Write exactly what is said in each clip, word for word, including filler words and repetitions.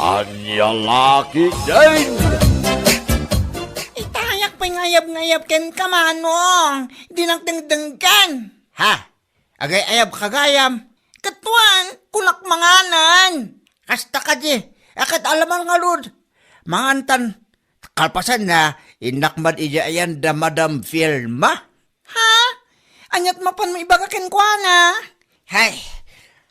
Ania la ketdin? Itayak pay nga ayab-ngayab kenka, Manong. Dinak dengdenggen. Ha? Agay-ayabka gayam? Ket wen, kunak manganen. Kasta kadi, a ket alam man ngarud. Mangantan, kalpasanna, innak man idiay ayan da Madam Vilma. Ha? Aniat mapanmo ibaga kenkuana? Hay,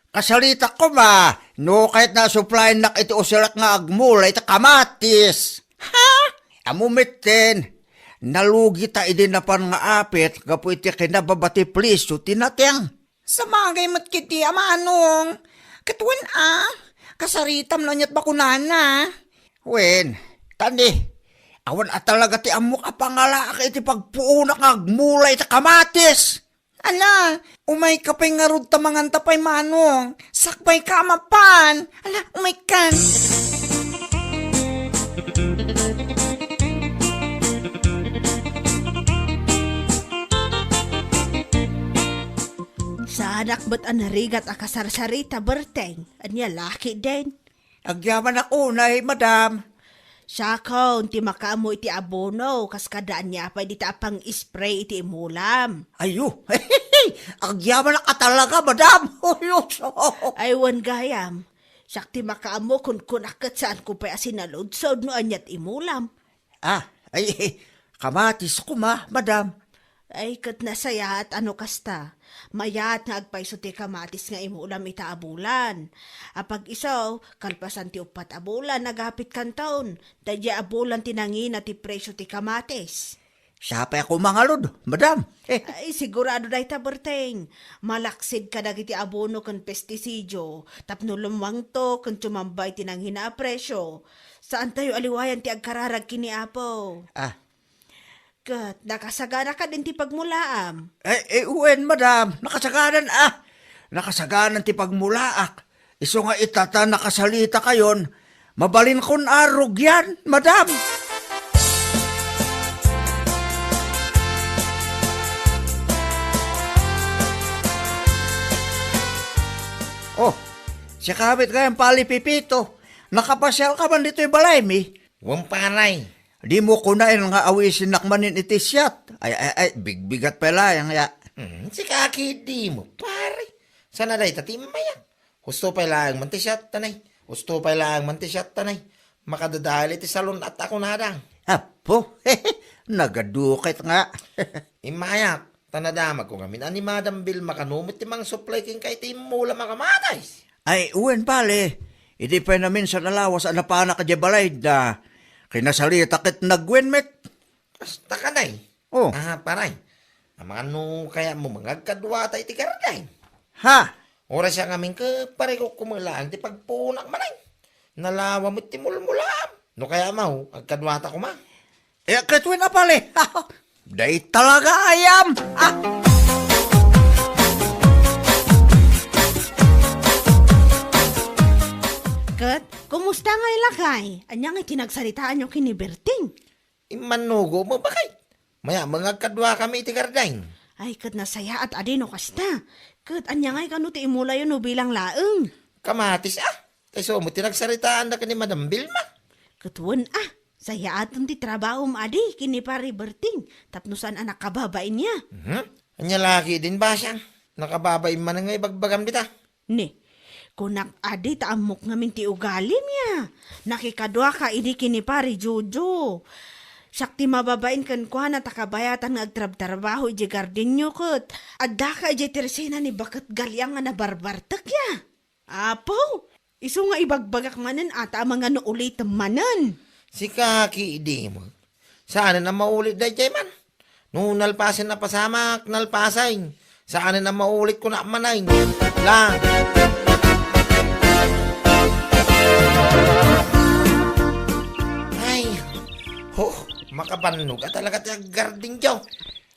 kasaritak koma, no kayatna a supplyennak iti usirak nga agmula iti kamatis. Ha? Ammo metten, nalugita idi napan nga apit gapu iti kinababa ti presio ti nateng. Sabagay met ketdi a Manong. Ket wen a, kasaritam no aniat bakunana. Wen, tani, awan a talaga ti ammok a pangalaak iti pagpuonak nga agmula iti kamatis. Ala, umayka pay ngarud ta manganta pay Manong. Sakbayka a mapan. Ala, umaykan. Saanak met a narigat a kasarsarita, Berteng. Ania la ketdin? Agyamanak unay, madam. Siakon ti makaammo iti abono, kas kada ania pay dita a pang-spray iti imulam. Ayo, agyamanak a talaga, madam. Ay, wen gayam. Siak ti makaammo, kunkunak ket saanko pay a sinaludsod no aniat imulam. Ah, ay, kamatis koma, madam. Ay, ket nasayaat a no kasta. Mayaat nga agpayso ti kamatis nga imulam ita a bulan. Apag-isu, kalpasan ti uppat a bulan, agapit kanton. Daydiay a bulan ti nangina ti presio ti kamatis. Sapay a koma ngarud, madam. Ay, sigurado dayta, Berteng. Malaksid kadagiti abono ken pestisidio, tapno lummuangto ken sumambay ti nangina a presio. Saantayo a liwayan ti agkararag ken ni Apo. Ah. Ket nakasagana kadin ti pagmulaam? Eh, eh, wen, madam. Nakasaganan, ah. Nakasaganan ti pagmulaak. Isu nga ita ta nakasalitakayon, mabalinkon a rugian, madam. Oh, sika met gayam, Pali Pepito. Nakapasialka man ditoy balaymi? Wen, pare. Dimo kunaen nga awisennak manen iti siat. Ay, ay, ay, bigbigat pay laeng ya. Hmm, sika ketdi, pare. Saan a dayta ti immayak? Husto pay laeng man ti siat, tanay. Husto pay laeng man ti siat, tanay. Makadadael iti salon-at a kunada. Apo, nagadu ket nga. Immayak, ta nadamagko ngamin a ni Madam Vilma kano met ti mangsuplay kenka iti immulam a kamatis. Ay, wen, pare. Idi pay naminsan a lawas a napanak idiay balayda, kinasalita ket nagwen met. Kasta kadi. Oh. Ah, pare. Amangan no kayatmo nga agkaduata iti garden. Ha? Oras a ngamin ket pare, kukumelaan ti pagpuonak manen. Nalawa met ti mulmulaam. No kayatmo, agkaduata koma. Eh, ket wen a, pare. Dayta talaga ayam. Ah. Ket, kumusta ngay, lakay? Ania ngay ti nagsaritaanyo ken ni Berting? Immannugo met, bakay. Mayat met nga agkaduakami iti garden. Ay, ket nasayaat adi no kasta. Ket ania ngay kano ti imulayo no bilang laeng? Kamatis, ah. Tay isu met ti nagsaritaanda ken ni Madam Vilma. Ket wen, ah. Sayaaten ti trabahom adi ken ni Pare Berting tapno saan a nakababain ya. Mhm. Ania la ketdin, basang? Nakababain manen nga ibagbagam dita. Ni, kunak adi ta ammok ngamin ti ugalim ya. Nakikaduaka idi ken ni Pare Jojo. Siak ti mababain kenkuana ta kabayatan nga agtrabtrabaho idiay gardenyo ket addaka idiay tersena ni baket galiang nga nabarbartek ya. Apo, isu nga ibagbagak manen a ta amangan no ulitem manen. Sika ketdi met. Saanen a maulit daydiay man. No nalpasen a pasamak, nalpasen. Saanen a maulit, kunak manen. La. Ay, ho, makabannog a talaga ti aggardenyo.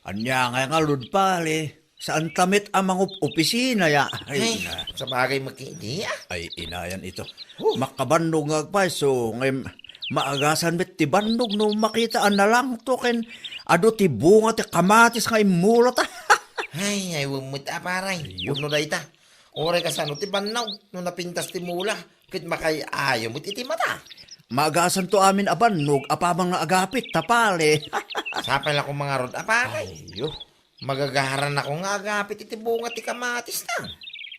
Ania ngay ngarud, pare? Saanta met a mangup-opisina ya. Ay, ay, na. Sabagay met ketdi, ah. Ay, inayan ito. Huh. Makabannog nga agpayso, ngem maagasan met ti bannog no makita a nalangto ken adu ti bunga ti kamatis nga immulata. Ay, ay, wen met a, pare. Ayun. Pudno dayta. Uray kasano ti bannog no napintas ti mula, ket makaay-ayo met iti mata. Maagasanto amin a bannog apaman nga agapit ta, pare. Sapay la koma ngarud a pare. Ayyo. Magagaran ako nga agapit iti bunga ti kamatis na.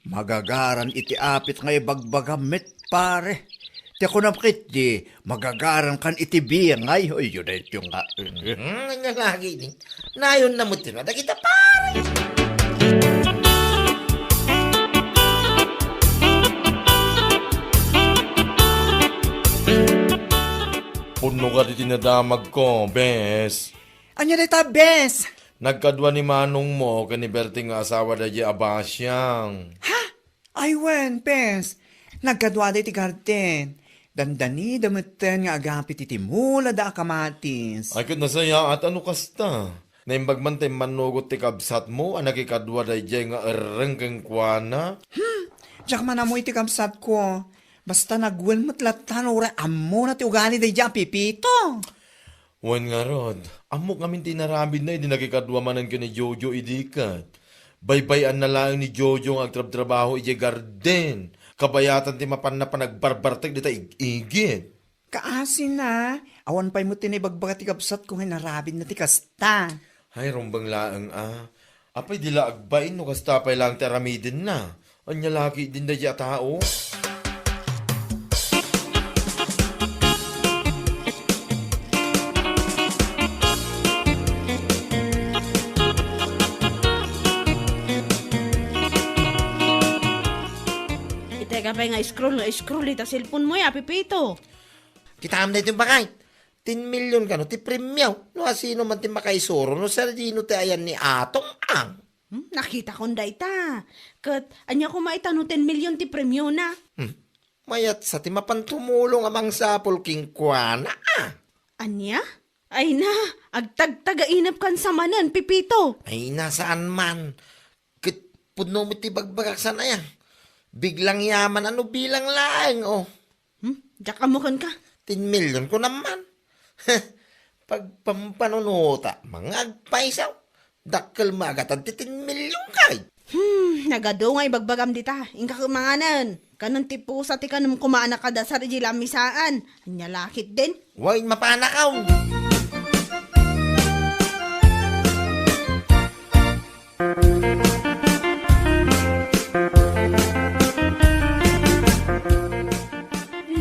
Magagaran iti apit nga ibagbagam met, pare. Ti kunam ketdi, magagaran kan iti bingay. Ayyo, daytoy nga. Hmm, anya lagi ni. Nayon na met ti dagita, pare. Punno ka diti nadamag ko, bes. Anya dayta, bes? Nagkadua ni manongmo ken ni Berting nga asawa daydiay a basiang. Ha? Ay wen, bes. Nagkadua dayta iti garden. Dandanida metten nga agapit iti mula da a kamatis. Ay, ket nasayaat a no kasta. Naimbag man ta immannugot ti kabsatmo a nakikadua daydiay nga erreng kenkuana. Hmm, diak man ammo iti kabsatko. Basta nagwen met latta no uray ammona ti ugali daydiay a Pipito. Wen ngarud, ammok ngamin ti inarabidna idi nakikadua manen ken ni Jojo idi ket. Baybay-anna laeng ni Jojo nga agtrabtrabaho idiay garden. Kabayatan ti mapanna panagbarbartek dita ig-igit. Kaasina, awan pay met ti naibagbaga ti kabsatko nga inarabidna ti kasta. Hay, rumbeng laeng a. Apay di la agbain no kasta pay laeng ti aramidenna? Ania la ketdin daydiay a tao? Itay ka pay nga scroll nga scroll ita cellphone mo ya, Pipito. Kitam daytoy, bakay. Ten million kano ti premio. No asino man ti makaisuro, no sardino ti ayan ni Atong Ang. Hmm, nakitakon dayta. Ket ania koma ita no ten million ti premiona? Hmm. Mayat sa ti mapan tumulong a mangsapul kenkuana, a. Ania? Ay na, agtagtagainep kan sa manen, Pipito. Ay na, saan man. Ket pudno met ti bagbagak san aya. Biglang yaman a no bilang laeng, oh. Hmm? Diak ammo kenka. Ten million ko naman. Pagpampanunuta, mga agpaisaw. Dakkel maagatan ti ten million kay. Hmm, nagadu nga ibagbagam dita. Inka ket manganen. Kanon ti pusa ti kanom koma a nakadasar idiay lamisaan. Ania la ketdin? Wen, mapanakaw.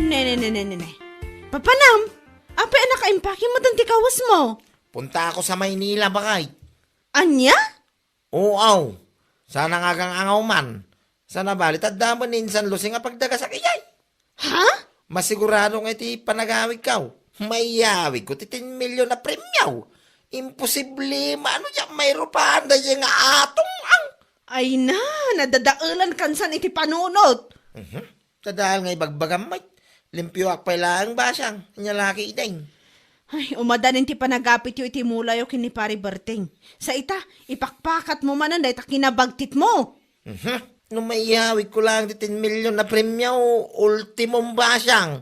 Ne, ne, ne, ne, ne, ne. Papanam, apay a nakaimpake met ti kawesmo? Punta ako sa Maynila, bakay. Ania? Oo, aw. Sana nga agang-angaw man. Sana bali, ta adda met ni insan Lucy nga pagdagasak idiay. Ha? Masigurado nga iti panagawidko, maiyawidko ti ten million a premio. Imposible, mano diak mairupahan daydiay nga Atong Ang. Ay na, nadadaelan kansan iti panunot. Mhm. Sadaal nga ibagbagam met, limpioak pay laeng basiang, ania la ketdin. Ay, umadanin ti panagapityo iti mulayo ken ni Pari Berting. Sa ita, ipakpakatmo manen dayta kinabagtitmo. Mhm. No maiyawidko laeng ti ten million a premio, ultimom basiang.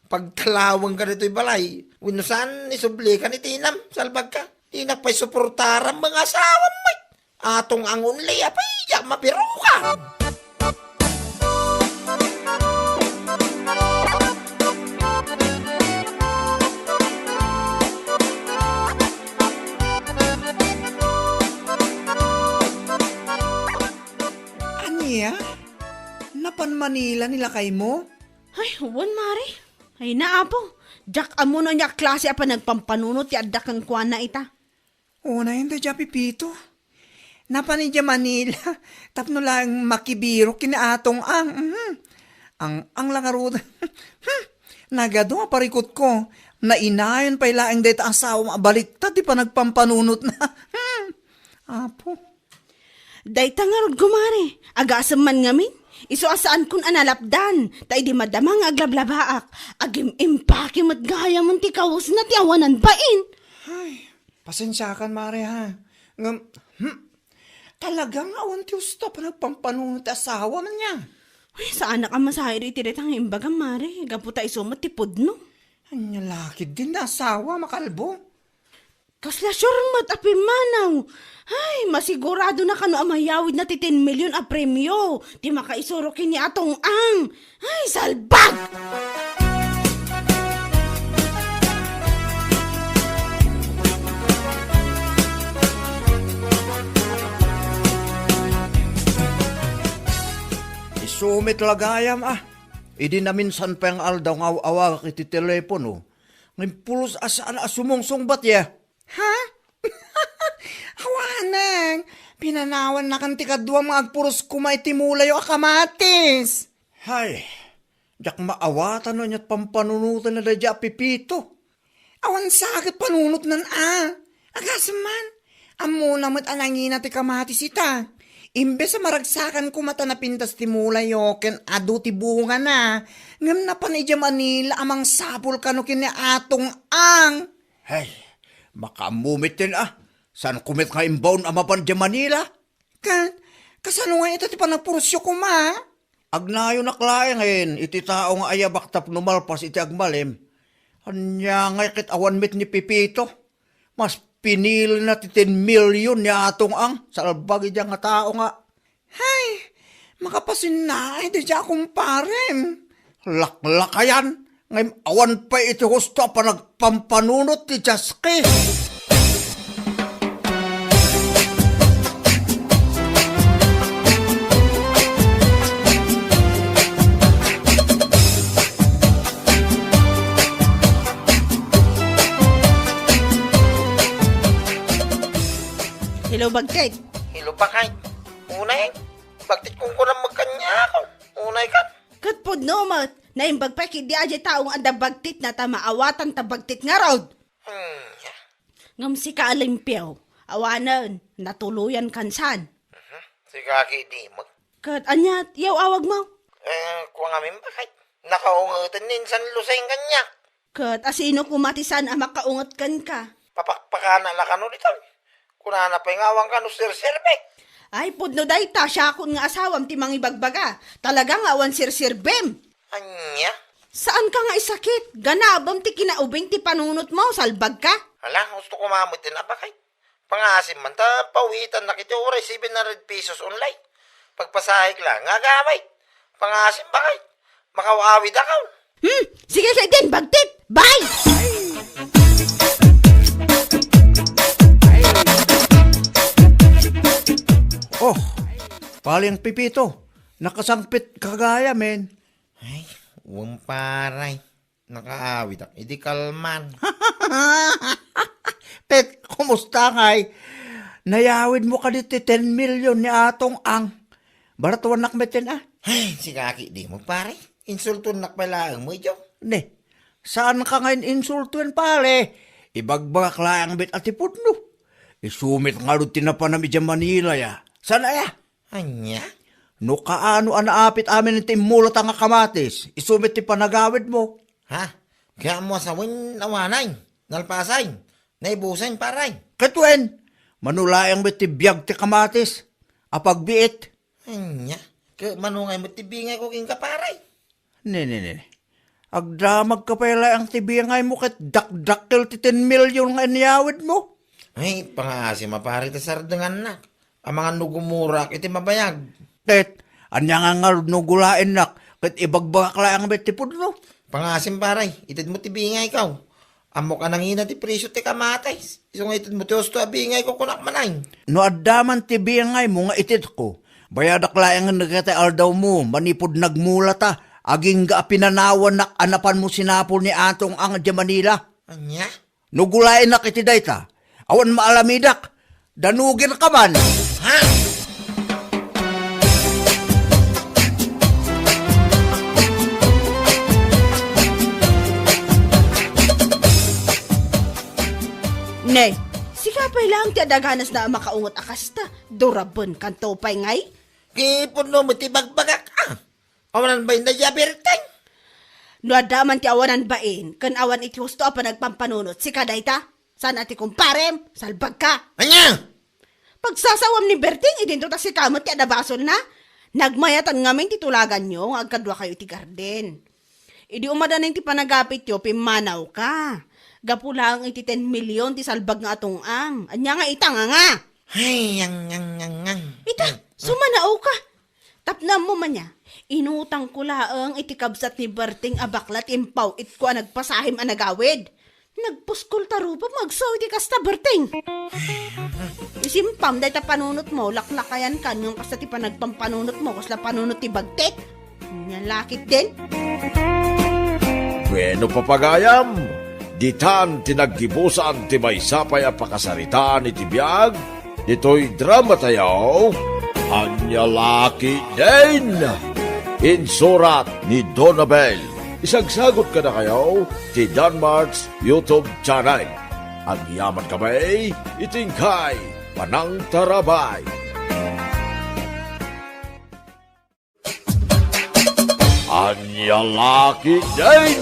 Pagtalawengka ditoy balay, wenno saan, isublikan iti inam, salbagka. Dinak pay suportaran nga asawam met. Atong Ang only, apay diak mabirukan. Ania? Napan Manila ni lakaymo? Ay, wen, Mare. Ay na, Apo. Diak ammo no ania a klase a panagpampanunot ti adda kenkuana ita. Unayen daydiay a Pipito. Napan idiay Manila tapno laeng makibirok ken ni Atong Ang. Mhm. Ang, ang la ngarud. Hmm. Nagadu a parikutko. Nainayon pay laeng dayta asawam a baliktad ti panagpampanunotna. Hmm. Apo. Dayta ngarud, kumare, agasem man ngamin. Isu a saankon a nalapdan, ta idi madama nga aglablabaak, agim-impake met gayam ti kawesna ti awanan bain. Ay, pasensiakan, mare, ha. Ngem, hmm, talaga nga awan ti usto a panagpampanunot ti asawam ania. Ay, saanak a masair iti dayta nga imbagam, mare, gapu ta isu met ti pudno. Ania la ketdin ti asawam a kalbo? Kasla sure met a pimmanaw. Ay, masigurado na kano a mayawid na ti ten million a premio ti makaisuro ken ni Atong Ang. Ay, salbag! Isu met la gayam, a. Idi naminsan pay nga aldaw nga aw-awagak iti telepono, ngem pulos a saan a sumungsungbat, ya. Ha? Awanen, pinanawannakan ti kaduam nga agpuros koma iti mulayo a kamatis. Hay, diak maawatan no ania't pampanunoten na daydiay a Pepito. Awan sa ket panunotnan a. Agasem man, ammona met a nangina ti kamatis ita. Imbes a maragsakan koma ta napintas ti mulayo ken adu ti bungana, ngem napan idiay Manila a mangsapul kano ken ni Atong Ang. Hay, makaammo met ten a. Saan ko met nga imbaon a mapan idiay Manila? Ket, kasano nga ita ti panagpurosyo koma? Agnayonak laengen iti tao nga ayabak tapno malpas iti agmalem. Ania ngay ket awan met ni Pepito? Mas pinilina ti ten million ni Atong Ang, salbag idiay nga tao nga. Hay, makapasinnaay daydiay a kumparem. Laklakayan, ngem awan pay iti husto a panagpampanunot ti Jaski. Hello, Bagtit. Hello, Pakay. Unay, Bagtit, kunkunam met kaniak. Unay kat. Ket pudno met, naimbag pay ketdi a diay tao nga adda bagtitna ta maawatan ta bagtit ngarud. Hmm, ya. Ngem sika a limpio, awanen, natuloyan kansan. Mhm. Sika ketdi met. Ket ania ti aw-awagmo? Eh, kua ngamin, Pakay. Nakaungeten ni Insan Luseng kaniak. Ket asino koma ti saan a makaunget kenka? Papakpakana la kano ditoy. Kunana pay nga awan kano serserbek. Ay, pudno dayta, siakon nga asawam ti mangibagbaga. Talaga nga awan serserbem. Ania? Saanka nga isakit. Ganabem ti kinaubing ti panunotmo, salbagka. Hala, husto koma met ti napakay. Pangaasim man ta, pawitannak iti uray seven hundred pesos only. Pagpasahek la nga agawid. Pangaasim, Pakay. Makaw-awid a kaw. Hmm, sige ketdin, bagtit. Bye! Oh, paling Pepito, nakasangpet ka gayam. Ay, wen, pare. Nakaawidak idi kalman. Pet, kumusta ngay? Nayawidmo kadi ti ten million ni Atong Ang? Baratuannak met ten a. Ay, sika ketdi met, pare. Insultoennak pay laeng met idiay. Ne, saanka nga in-insultoen, pare. Ibagbagak laeng met a ti pudno. Isu met ngarud ti napanam idiay Manila, ya. Saan aya? Ania? No kaano a naapit amin ti immulata nga kamatis, isu met ti panagawidmo. Ha? Kayatmo a sawen, awanen, nalpasen, naibusen, pare? Ket wen, mano laeng met ti biag ti kamatis a pagbiit. Ania? Ket mano ngay met ti bingayko kenka, pare? Ne, ne, ne. Agdamagka pay laeng ti bingaymo ket dakdakkel ti ten million nga inyawidmo. Ay, pangaasim a, pare, ta sardengannak. Amangan no gumurak iti mabayag. Ket, ania nga ngarud no gulaennak ket ibagbagak laeng met ti pudno? Pangaasim, pare, itedmo ti bingayko. Ammok a nangina ti presio ti kamatis. Isu nga itedmo ti husto a bingayko, kunak manen. No adda man ti bingaymo nga itedko, bayadak laengen dagiti aldawmo manipud nagmulata, agingga a pinanawannak a napanmo sinapul ni Atong Ang idiay Manila. Ania? No gulaennak iti dayta, awan maalamidak. Danugenka man. Ha? Ne, sika pay laeng ti adda ganasna a makaunget a kasta. Durabenkanto pay ngay? Ket pudno met ti bagbagak, a. Awanan bain daydiay a Berteng? No adda man ti awanan bain, ken awan iti husto a panagpampanunot, sika dayta? Saan a ti kumparem? Salbagka! Ania? Pagsasawam ni Berteng, idinto ta sika met ti adda basolna. Nagmayatan ngamin ti tulaganyo nga agkaduakayo iti garden. Idi umadanin ti panagapityo, pimmanawka. Gapu laeng iti ten million ti salbag nga atong-ang. Ania nga ita nga nga? Ay, ang, ang, ang, ang. Ita, sumanaoka. Tapno ammo man ya, inutangko laeng iti kabsat ni Berting a bakla ti impaw-itko a nagpasahim a nagawid. Nagpuskol ta rupam nga agsaw iti kasta, Berting. Isimpam dayta panunotmo, laklakayankan ngem kasta ti panagpampanunotmo, kasla panunot ti bagtik. Ania la ketdin? Bueno, papagayam, ditan ti naggibusan ti maysa pay a pakasaritaan iti biag ditoy dramatayo, Ania la ketdin? Insurat ni Donabel. Isagsagot kadakayo ti Danmart's YouTube channel. Agyaman kami iti inkay panangtarabay. Ania la ketdin?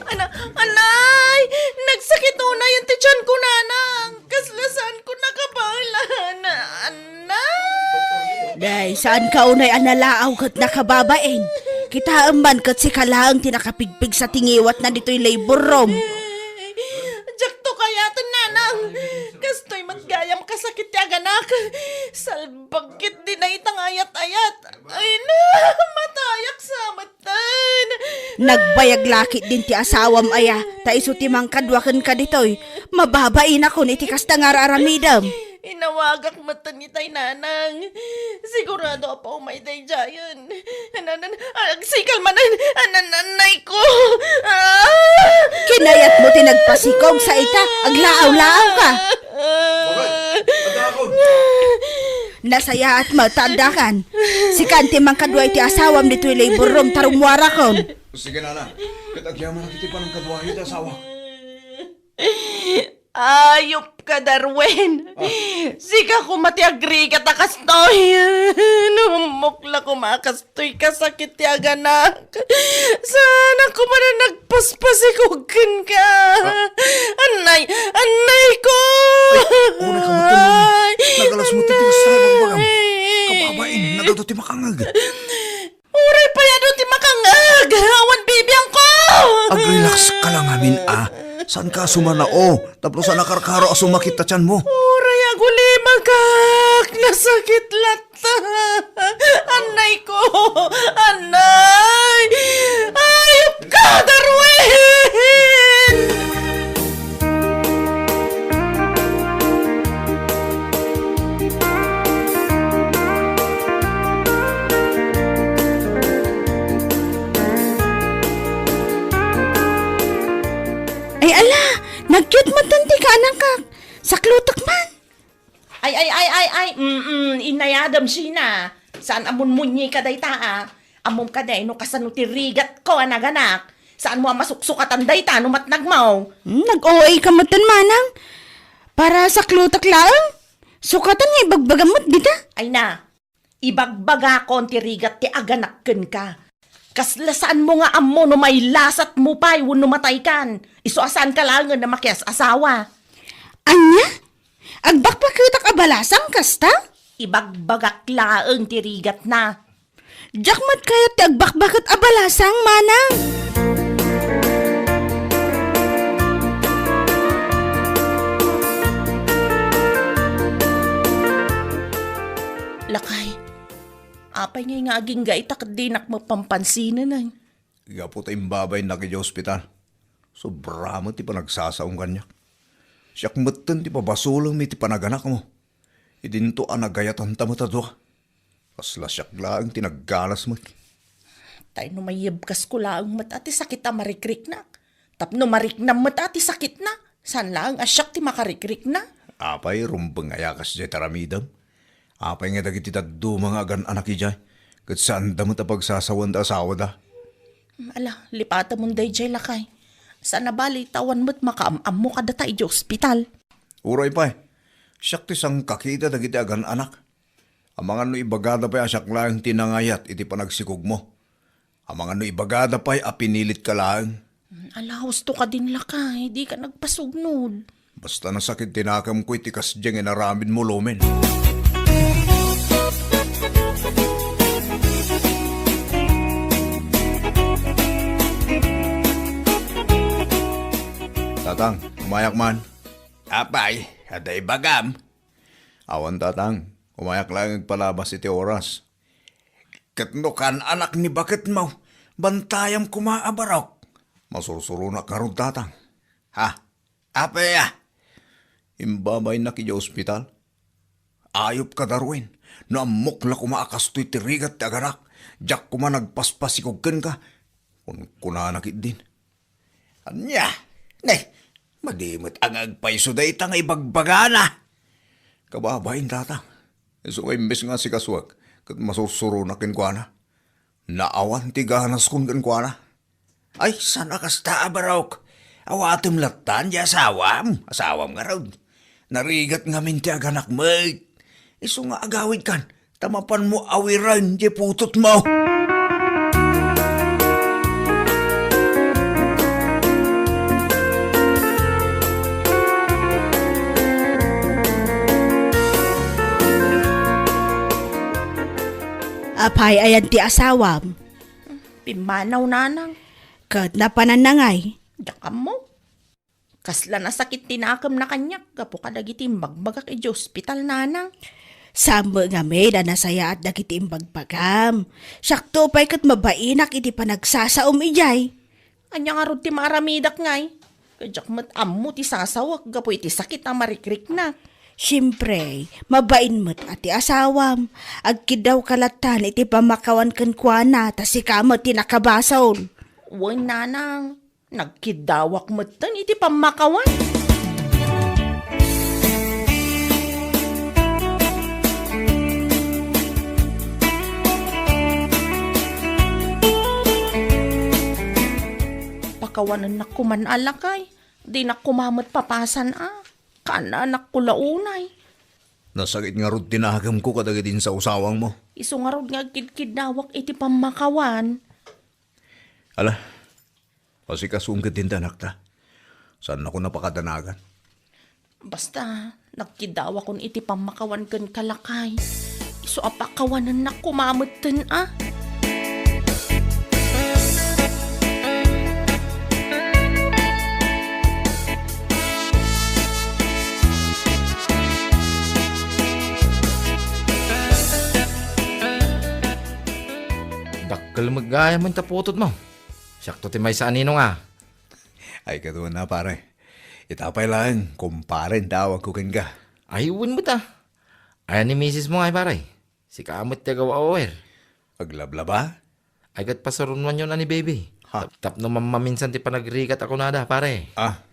Ana-, anay! Nagsakit unay ti tiyan ko, nanang! Kasla saanko nakabaelan! Anay! Day, saanka unay a nalaaw ket nakababain? Kitaem man ket sika laeng ti nakapigpigsa ti ngiwatna ditoy labor room. Diakto kayaten, nanang! Kastoy met gayam kasakit ti aganak! Salbag ketdi dayta nga ayat-ayat! Ay na, matayak sa metten. Nagbayag la ketdin ti asawam aya, ta isu ti mangkadua kenka ditoy. Mababainakon iti kasta nga ar-aramidem. Inawagak metten itay, nanang. Sigurado a paumay daydiayen. Anan, agsikal manen. Anan, anay ko. Ah! Kinayatmo ti nagpasikog sa ita, aglaaw-laaw ka. Bakit? Adda akon. Nasayaat met ta addakan. Sikan ti mangkadua iti asawam ditoy labor room ta rummuarakon. Sige, nana. Ket agyamanak iti panangkaduayo ti asawa. Ayupka, Darwin. Ah. Sika koma ti agrigat a kastoy. Namummok la koma a kas- Toy kasakit ti aganak. Saanak koma a nagpaspasikog kenka. Ah. Annay, annay ko! Ay, uray ka, Matan. Ay, nagalas mo ti annay. Kababain, nagadu ti makangag. Uray pay adu ti makangag. Awan bibiangko! Ag-relax ka lang amin, ah. Saanka a sumanao? Tapno saan a karkaro a sumakit ta tianmo. Uray agulimagak. Nasakit latta. Annay ko! Annay! Ayup ka, Darwin! Ay, ala! Nagyot man ti kaanakak. Saklutak man. Ay, ay, ay, ay, ay, mm, inayadam, Sheena. Saan a munmunyi ka dayta, a? Ammom kadi no kasano ti rigat ko a naganak? Saan mo a masuksukatan dayta no matnag mo? Hmm, nag-O A ka metten, manang. Para saklutak laeng. Sukatan nga ibagbagam met dita. Ay na, ibagbagakon ti rigat ti aganak kenka. Kasla saan mo nga ammo no mailasat mo pay wenno mataykan? Isu a saanka laengen a makias-asawa. Ania? Agbakbaketak a balasang kasta? Ibagbagak laeng ti rigatna. Diak met kayat ti agbakbaket a balasang, manang. Lakay, apay ngay nga agingga ita ket dinak mapampansinan, ay? Gapu ta imbabainnak idiay ospital, sobra met ti panagsasaom kaniak. Siak metten ti pabasolem iti panaganakmo. Idinto a nagayatanta met a dua. Kasla siak laeng ti naggalas met. Tay no maiyebkasko laeng met a ti sakit a marikriknak. Tapno mariknam met a ti sakitna, saan laeng a siak ti makarikrikna. Apay, rumbeng aya kasdiay ti aramidem? Apay nga dagiti dadduma nga agan-anak idiay, ket saanda met a pagsasawen ti asawada? Ala, lipatemon daydiay, lakay. Saan a bali ta awan met makaam-ammo kadata idiay ospital. Uray pay, siak ti sangkakita dagiti agan-anak. Amangan no ibagada pay a siak laeng ti nangayat iti panagsikogmo. Amangan no ibagada pay a pinilit ka laeng. Ala, husto ka din, lakay, di ka nagpasugnod. Basta nasakit ti nakemko iti kasdiay nga inaramidmo, Lumen. Ang, umayak man. Apay, adda ibagam? Awan, Tatang. Umayak laeng agpalabas iti oras. Ket no kaan-anak ni baketmo, bantayam koma a barok. Masursuronak ngarud, Tatang. Ha? Apay a? Imbabainnak idiay ospital. Ayup kadaruin, no ammok la koma a kastoy ti rigat ti aganak, diak koma nagpaspasikog kenka. Kunkunana ketdin. Ania? Ne, madi met a nga agpayso dayta nga ibagbagana. Kababain, Tatang. Isu nga imbes nga asikasuak, ket masursuronak kenkuana. Naawan ti ganaskon kenkuana. Ay, saan a kasta a barok? Awatem latta ti asawam. Asawam ngarud. Narigat ngamin ti aganak met. Isu nga agawidkan, ta mapanmo awiren ti putotmo. Apay, ayan ti asawam? Pimmanaw, nanang. Ket napananna ngay? Diak ammo. Kasla nasakit ti nakemna kaniak gapu kadagiti imbagbagak idiay ospital, nanang. Saan met ngamin a nasayaat dagiti imbagbagam. Siakto pay ket mabainak iti panagsasaom idiay. Ania ngarud ti maaramidak ngay? Ket diak met ammo ti sasawek gapu iti sakit a marikriknak. Siempre, mabain met a ti asawam. Agkiddawka lattan iti pammakawan kenkuana, ta sika met ti nakabasol. Wen, nanang, nagkiddawak metten iti pammakawan. Pakawanennak koman a, lakay. Dinak koma met papasan a. Kaanakko la unay. Nasakit ngarud ti nakemko kadagiti insawsawangmo. Isu ngarud nga agkidkiddawak iti pammakawan. Ala, asikasuem ketdin ti anakta. Saannakon a pakadanagan. Basta, nagkiddawakon iti pammakawan kenka, lakay. Isu a pakawanennak koma metten a. Dakkel met gayam ti putotmo. Siakto ti maysa a ninong a. Ay, kaduana, pare. Ita pay laeng, kumpare ti awagko kenka. Ay, wen met a. Ayan ni misismo ngay, pare? Sika met ti agaw-awer. Aglablaba? Ay, ket pasuronwanyon a ni baby. Ha? Tap-, tapno mammaminsan ti panagrigat a kunada, pare. Ah,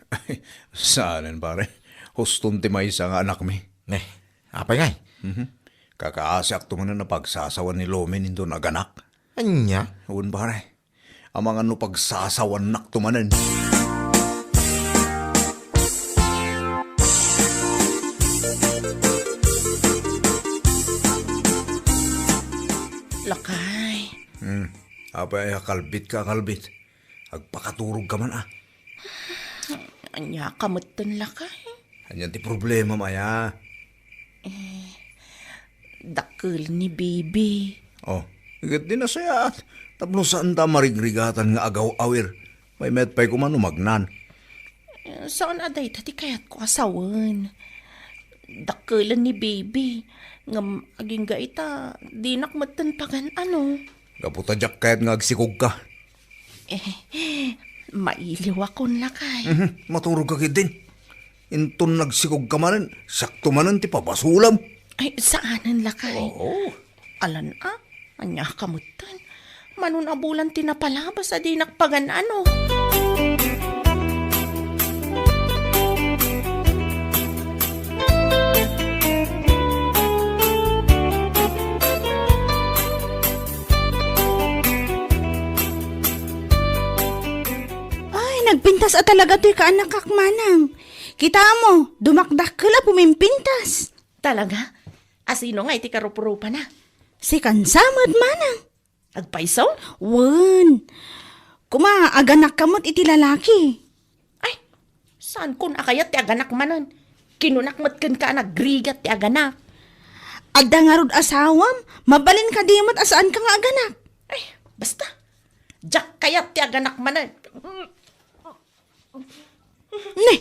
saanen, pare. Huston ti maysa nga anakmi. Ne, apay ngay? Mhm. Kakaasiakto manen a pagsasawan ni Lomin inton aganak. Ania? Wen, pare. Amangan no pagsasawannakto manen. Lakay. Hmm. Apay a kalbitka a kalbit? Agpakaturogka man a. Ania ka metten, lakay? Ania ti problemam aya? Eh, dakkel ni baby. Oh, ket di nasayaat. Tapno saanta a marigrigatan nga agaw-awer. Maymayat pay koma no magnan. Eh, saan a dayta ti kayatko a sawen. Dakkelen ni baby. Ngem agingga ita, dinak metten pagan-ano. Gapu ta diak kayat nga agsikogka. Eh, mailiwakon, lakay. Mhm, maturogka ketdin. Inton nagsikogka manen, siakto manen ti pabasolam. Ay, saanen, lakay. Oo. Alan a, ania ka metten. Manon a bulan ti napalabas a dinak pagan-ano. Ay, nagpintas a talaga toy kaanakak, manang. Kita mo, dumakdakkel a pumimpintas. Talaga? Asino nga iti karuprupana? Si Kansamet, manang. Agpayso? Wen. Kuma, aganakka met iti lalaki. Ay, saankon a kayat ti aganak manen. Kinunak met kenka a nagrigat ti aganak. Adda ngarud asawam, mabalin kadi met a saanka nga aganak. Ay, basta. Diak kayat ti aganak manen. Ne,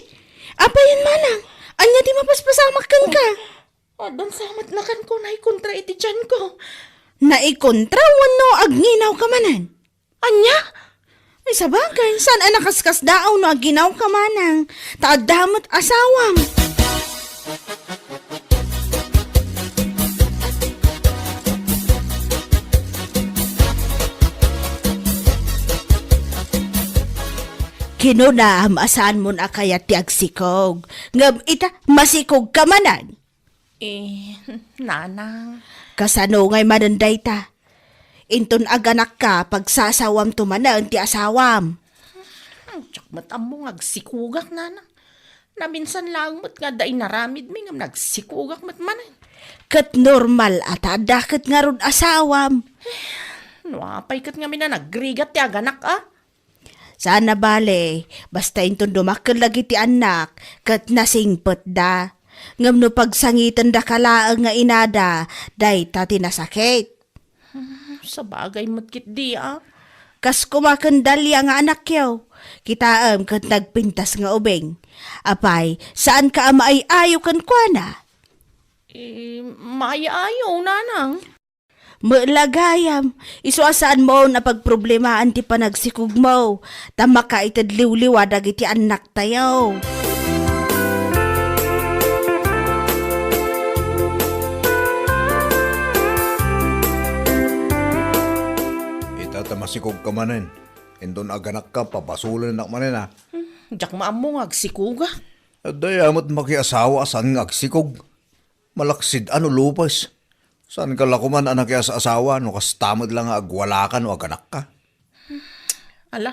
apayen manang, ania ti mapaspasamak kenka? Addan sa met nakanko naikontra iti tianko. Naikontra wenno agnginaw ka manen? Ania? Ay, sabagay, saan a nakaskasdaaw no agnginaw ka manang? Ta adda met asawam. Kinunam a saanmon a kayat ti agsikog, ngem ita, masikog ka manen. Eh, nanang. Kasano ngay manen dayta? Inton aganakka, pagsasawamto manen ti asawam. Hmm, diak met ammo nga agsikogak, nanang. Naminsan laeng met nga adda inaramidmi ngem nagsikogak met manen. Ket normal a ta adda ket ngarud asawam. No apay ket ngamin a nagrigat ti aganak, a? Saan a bale, basta inton dumakkel dagiti annak, ket nasingpetda. Ngem no pagsangitendaka laeng nga inada, dayta ti nasakit. Hmm, sabagay met ketdi, a. Kas koma ken Dalia nga anakyo, kitaem ket nagpintas nga ubing. Apay, saanka a maay-ayo kenkuana? Eh, maay-ayo, nanang. Met la gayam, isu a saanmon a pagproblemaan ti panagsikogmo, ta makaited liwliwa dagiti annaktayo. Ita ta masikogka manen. Inton aganakka, pabasolennak manen, a. Hmm, diak maammo nga agsikogak. Adda met makiasawa a saan nga agsikog. Malaksid a no lupes. Saanka la koman a nakias-asawa no kasta met la nga agwalaka no aganakka. Ala,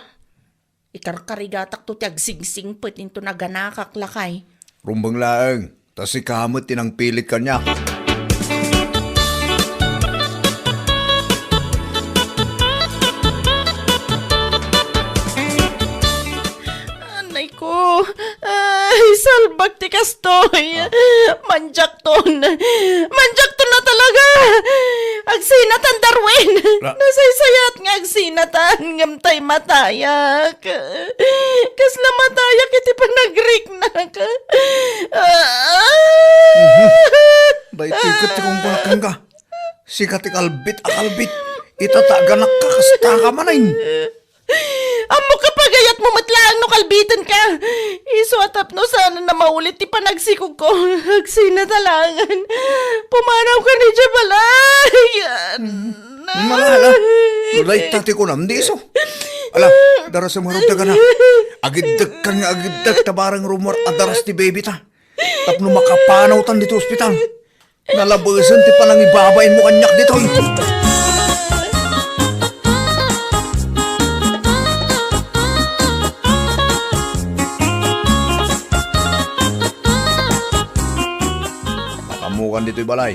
ikarkarigatakto ti agsingsingpet inton aganakak, lakay. Rumbeng laeng, ta sika met ti nangpilit kaniak. Anay ko, ay, salbag ti kastoy. Ah. Manjakton. Manjakton na talaga. Agsinatan, Darwin. Ra- Nasaysayat nga agsinatan, ngem tay matayak. Kasla matayak iti panagriknak. Ah. Mhm. Daytoy ket ti kungkunak kenka. Sika ti kalbit a kalbit. Ita ta aganakka, kasta ka manen. Ammok a pagayatmo met laeng no kalbitenka. Isu a tapno saan a maulit ti panagsikogko. Agsinata laengen. Pumanawkan idiay balay. Malala. No dayta ti kunam, di isu. Ala, darasem ngarud dagana. Agiddekkan nga agiddek ta bareng rummuar a daras ti baby ta. Tapno makapanawtan ditoy ospital. Nalabesen ti panangibabainmo kaniak ditoy. Makaammokan ditoy balay.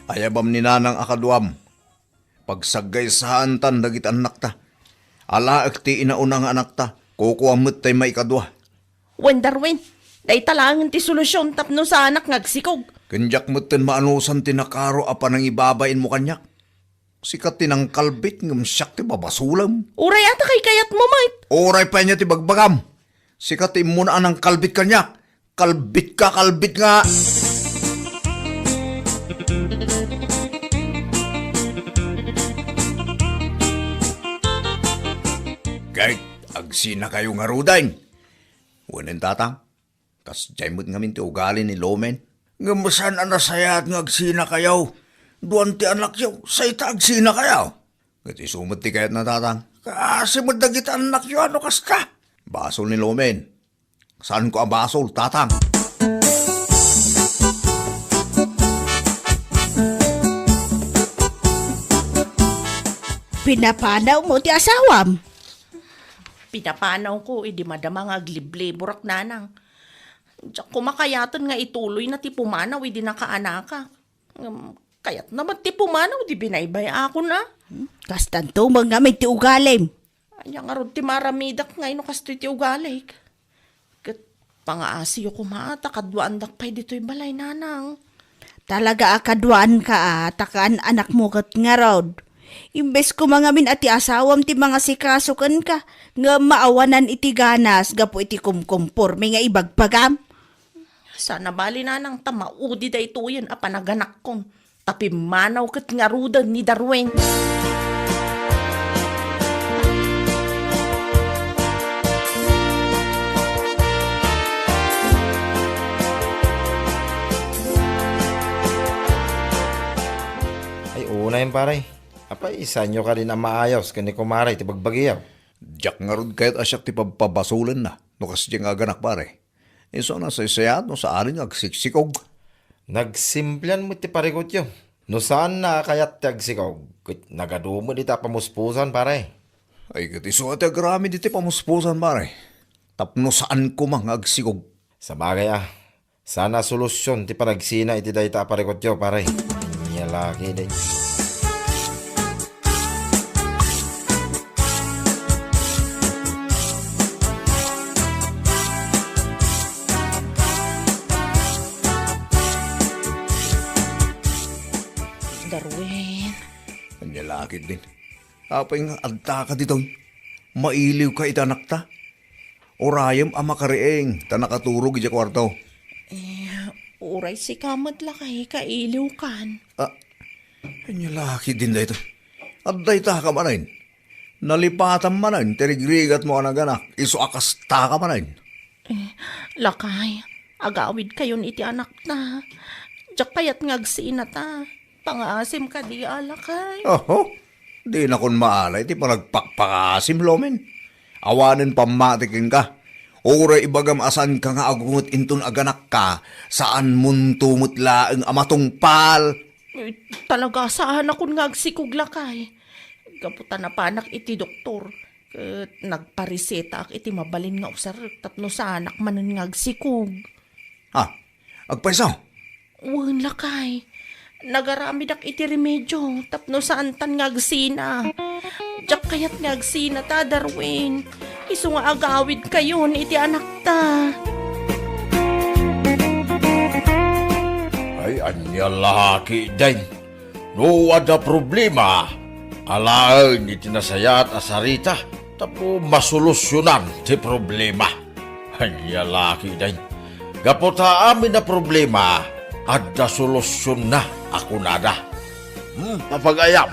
Ayabam ni nanang a kaduam. Pagsagaysaantan dagiti annakta. Alaek ti inauna nga anakta, kukuam met tay maikadua. Wen, Darwin, dayta laengen ti solusion tapno saanak nga agsikog. Ken diak metten maanusan ti nakaro a panangibabainmo kaniak. Sika ti nangkalbit ngem siak ti babasolem. Uray a ta kaykayatmo met. Uray pay ania ti bagbagam. Sika ti immuna a nangkalbit kaniak. Kalbit ka, kalbit nga. Ket agsinakayo ngaruden. Wen, tatang, kasdiay met ngamin ti ugali ni Lomen. Ngem saan a nasayaat nga agsinakayo. Duan ti anakyo, say ta agsinakayo. Ket isu met ti kayatna, tatang. Kaasi met dagiti annakyo a no kasta. Basol ni Lomen. Saanko a basol, tatang. Pinapanawmo ti asawam? Pinapanawko idi madama nga aglibliburak, nanang. Diak koma kayaten nga ituloyna ti pumanaw idi nakaanakak. Ngem, kayatna met ti pumanaw, di binaybay-akon, a. Hmm? Kastanto met ngamin ti ugalim. Ania ngarud ti maaramidak nga no kastoy ti ugalik? Ket pangaasiyo koma ta kaduaandak pay ditoy balay, nanang. Talaga a kaduaanka a, ta kaan-anakmo ket ngarud. Imbes koma ngamin a ti asawam ti mangasikaso kenka, nga maawanan iti ganas gapu iti kumkumporme nga ibagbagam. Sana bali nanang ta maudi daytoyen a panaganakkon, ta pimmanaw ket ngaruden ni Darwin. Ay, unay, pare. Apay, saanyo kadin a maayos ken ni kumare ti bagbagiyo? Diak ngarud kayat a siak ti pabpabasolenna no kasdiay nga aganak, pare. Isu a nasaysayat no saanen nga agsiksikog. Nagsimplian met ti parikutyo. No saanna a kayat ti agsikog, ket nagadu met ita a pamuspusan, pare. Ay, ket isu a ti agraman iti pamuspusan, pare. Tapno saan koma nga agsikog. Sabagay a, sana solusion ti panagsina iti dayta a parikutyo, pare. Ania la ketdin. Darwin. Ania la ketdin. Apay nga adda ka ditoy? Mailiw ka iti anakta? Urayem a makariing ta nakaturog idiay kuarto. Eh, uray sika met lakay kailiwkan. Ah, ania la ketdin daytoy? Adda ita ka manen. Nalipatam manen ti rigrigatmo a naganak, isu a kasta ka manen. Eh, lakay, agawidkayon iti anakta. Diak kayat nga agsinata. Pangaasim kadi a lakay. Oho, dinakon maala iti panagpakpakaasim, Lomen. Awanen pammati kenka. Uray ibagam a saanka nga agunget inton aganakka, saanmonto met laeng a matungpal. Eh, talaga, saanakon nga agsikog, lakay. Gapu ta napanak iti doktor, ket nagparesetaak iti mabalin nga usarek tapno saanak manen nga agsikog. Ah, agpayso? Wen, lakay. Nagaramidak iti remedio tapno saantan nga agsina. Diak kayat nga agsinata, Darwin. Isu nga agawidkayon iti anakta. Ay, ania la ketdin. No adda problema, alaen iti nasayaat a sarita tapno masolusionan ti problema. Ania la ketdin. Gapu ta amin a problema, adda solusionna a kunada. Hmm, papagayam,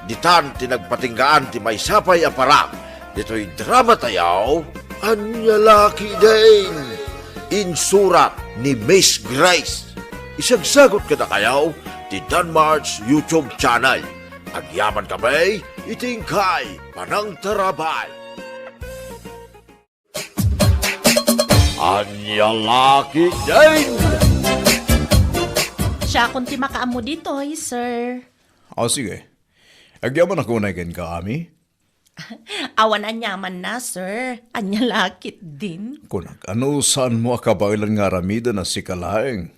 ditan ti nagpatinggaan ti maysa pay a parak ditoy dramatayo. Ania la ketdin. Insurat ni Miss Grace. Isagsagut kadakayo ti Danmart's YouTube channel. Agyaman kami iti inkay panangtarabay. Ania la ketdin! Siakon ti makaammo ditoy, sir. Ah, sige. Agyamanak unay kenka, Ami. Awan aniamanna, sir. Ania la ketdin? Kunak, no saanmo a kabaelan nga aramiden a sika laeng?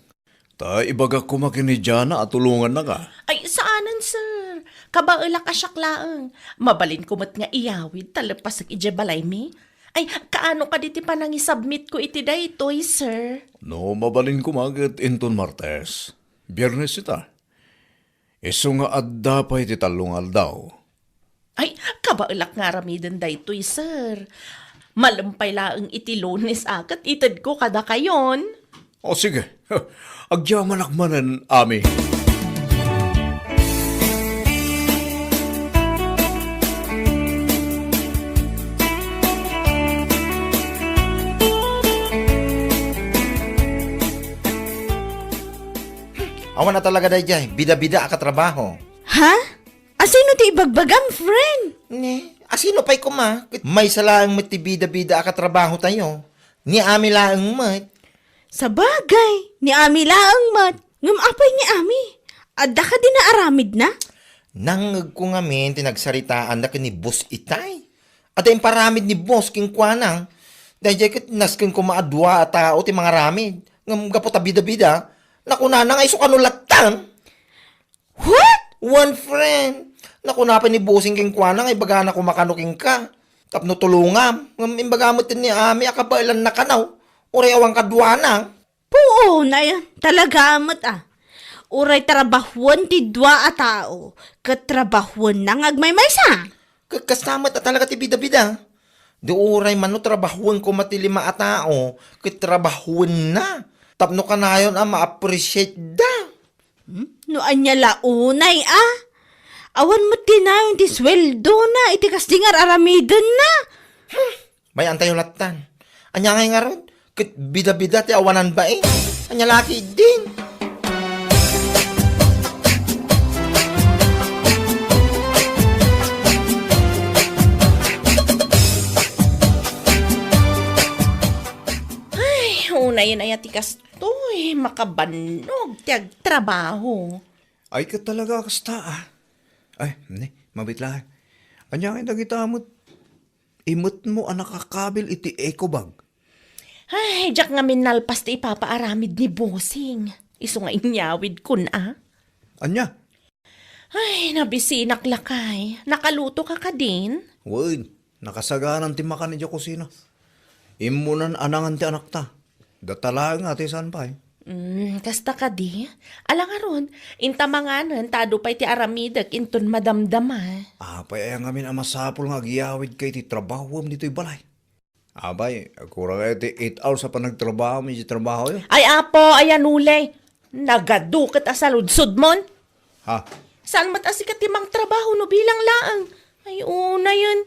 Ta ibagak koma ken ni Jana a tulongannaka. Ay, saanen, sir. Kabaelak a siak laeng. Mabalinko met nga iyawid ta leppasek idiay balaymi. Ay, kaano kadi ti panangisubmitko iti daytoy, sir? No mabalin koma ket inton Martes. Biernes ita. Isu nga adda pay ti tallo nga aldaw. Ay, kabaelak nga aramiden daytoy, sir. Malem pay laeng iti Lunes a ket itedko kadakayon. O, sige. Agyamanak manen, Ami. Awan a talaga daydiay, bida-bida a katrabaho. Ha? Asino ti ibagbagam, friend? Ne, asino pay koma? Ket maysa laeng met ti bida-bida a katrabahotayo. Ni Ami laeng met. Sabagay, ni Ami laeng met. Ngem apay ni Ami? Adda kadi naaramidna? Nangngegko ngamin ti nagsaritaanda ken ni Boss Itay. Adda imparamid ni Boss kenkuana. Daydiay ket nasken koma a dua a tao ti mangaramid. Ngem gapu ta bida-bida, nakunana nga isu kano lattan. What? Wen, friend. Nakuna pay ni Bossing kenkuana nga ibagana koma kano kenka tapno tulongam. Ngem imbaga met ni Ami a kabaelanna kano, uray awan kaduana. Puon, ay, talaga met, ah. Uray trabahoen ti dua a tao, ket trabahoenna nga agmaymaysa. Ket kasta met a talaga ti bidabida. Di uray mano trabahoen koma ti lima a tao, ket trabahoenna. Tapno kanayon a ma-appreciate da. Hmm? No ania la unay a? Awan met ti nayon ti sueldona iti kasdi nga ar-aramidenna. Bay-antayo lattan. Ania ngay ngarud? Ket bida-bida ti awanan bain. Ania la ketdin? Ay, unayen aya ti kastoy, makabannog ti agtrabaho. Ay, ket talaga, kasta, ah. Ay, ne, mabit laeng. Ania ngay dagita met? Imetmo a nakakabil iti eco bag. Ay, diak ngamin nalpas ti ipapaaramid ni Bossing. Isu nga inyawidkon a. Ania? Ay, nabisinak lakay. Nakaluto ka kadin? Wen, nakasaganan ti makan idiay kusina. Immunan a nangan ti anakta. Data laeng nga ti saan pay. Mm, kasta kadi? Ala ngarud, inta manganen ta adu pay ti aramidek inton madamdama. Apay aya ngamin a masapul nga agyawidka iti trabahom ditoy balay? Abay, kurang iti eight hours a panagtrabahom iti trabaho yo. Ay, Apo, ayan uli. Nagadu ket a saludsodmon. Ha? Saan met a sika ti mangtrabaho no bilang laeng? Ay, unayen.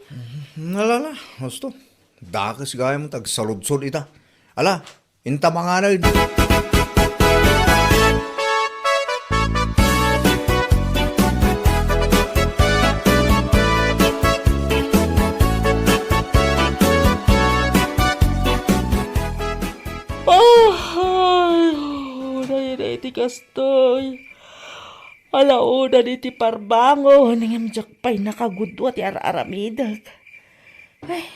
Nalala, husto. Dakes gayam ti agsaludsod ita. Ala, inta manganen. Ay, uray, uray, ti kastoy. Ala, uray, iti parbangon, ngem diak pay nakagudua ti ar-aramidek. Ay,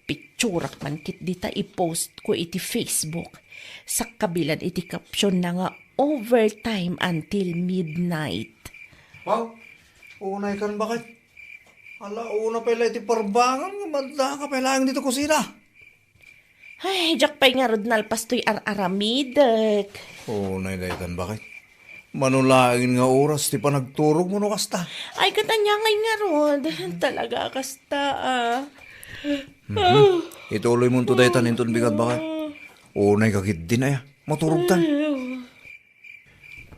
picturak man ketdi ta i-post ko iti Facebook. Sakkabilan iti caption na nga overtime until midnight. Wow, unay kan baket. Ala, una pay la iti parbangon, nga madda ka pay laeng dito kusina. Ay, diak pay ngarud nalpas toy ar-aramidek. Unay daytan baket. Mano laeng nga oras ti panagturogmo no kasta? Ay, ket ania ngay ngarud. Talaga kasta, ah. Mhm. Ituloy mo to daytan inton bigat baket. Unay ka ketdin aya. Maturog tan. Ay, oh.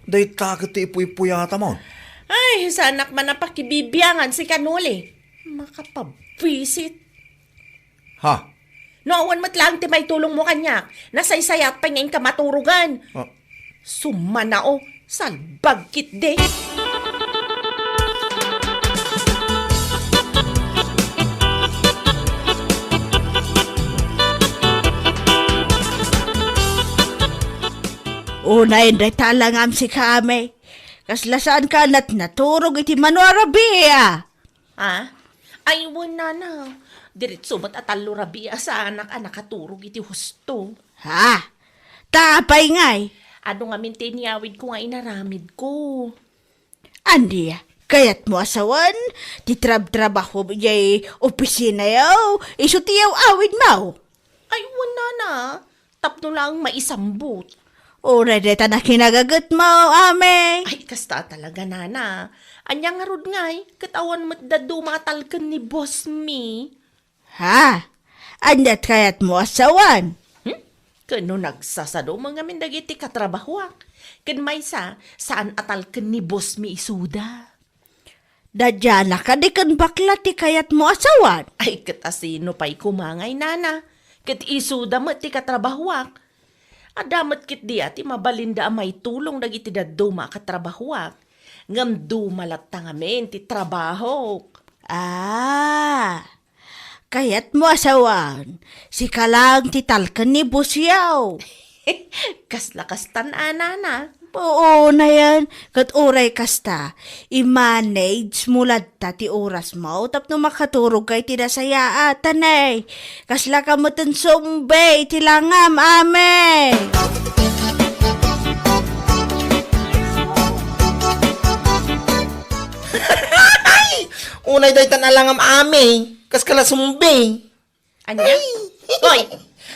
Dayta ket ti ipuy-puyatam. Ay, saanak man a pakibibiangan si Kanuli. Makapabwisit. Ha? No awan met laeng ti maitulongmo kaniak, nasaysayat pay nga inka maturogan. Ah. Summanao, salbag ketdi. Unay dayta langam si Kame. Kasla saanka a naturog iti mano a rabii a? Ah? Ay, wen, nana. Diretso met a tallo rabii a saanak a nakaturog iti husto. Ha? Ta apay ngay? Adu ngamin ti inyawidko nga inaramidko. Ania, kayatmo a sawen ti trabtrabahom idiay opisinayo, isu ti yaw-awidmo? Ay, wen, nana. Tapno laeng maisambut. Uray dayta nakinagagetmo, Ame. Ay, kasta talaga, nana. Ania ngarud ngay, ket awan met dadduma a talken ni Boss Mi. Ha? Aniat kayatmo a sawen? Hmm? Ket no nagsasado met ngamin dagiti katrabahoak. Ken maysa, saan a talken ni Boss Mi isuda. Dadiana kadi ken bakla ti kayatmo a sawen? Ay, ket asino pay koma ngay, nana? Ket isuda met ti katrabahoak. Adda met ketdi a ti mabalinda a maitulong dagiti dadduma a katrabahoak. Ngem duma latta ngamin ti trabahok. Ah, kayatmo a sawen, sika laeng ti talken ni Boss Yao. Kasla kastan a, nana. Oo, nayan. Ket uray kasta, i-manage mo latta ti orasmo tapno makaturogka iti nasayaatan, eh. Kasla ka met ti zombie iti langam, Ame. Unay daytan a langam, Ame. Kaskala zombie. Ania? Ay! Hoy!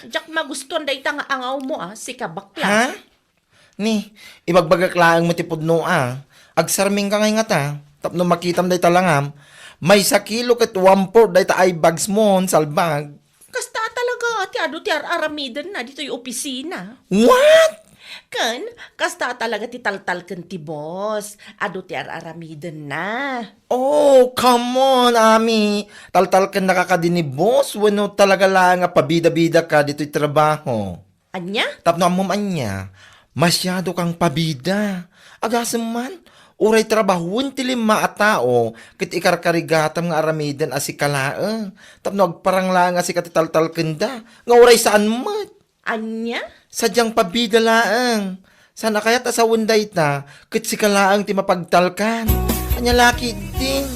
Diak magustuan dayta nga angawmo, ah, sika bakla. Ha? Ni, ibagbagak laeng met ti pudno a. Agsarmingka ngay ngata, tapno makitam dayta langam. Maysa kilo ket one-fourth dayta eye bags mo, salbag. Kasta talaga ti adu ti ar-aramidenna ditoy opisina. What? Ken, kasta talaga ti taltalken ti boss. Adu ti ar-aramidenna. Oh, come on, Ami. Taltalkennaka kadi ni boss wenno talaga laeng a pabida-bidaka ditoy trabaho? Ania? Tapno ammom ania, masiado kang pabida. Agasem man, uray trabahoen ti lima a tao ket ikarkarigatam nga aramiden a sika laeng, tapno agparang laeng a sika ti taltalkenda, nga uray saan met. Ania? Sadiang pabida laeng. Saan a kayat a sawen dayta, ket sika laeng ti mapagtalkan. Ania la ketdin?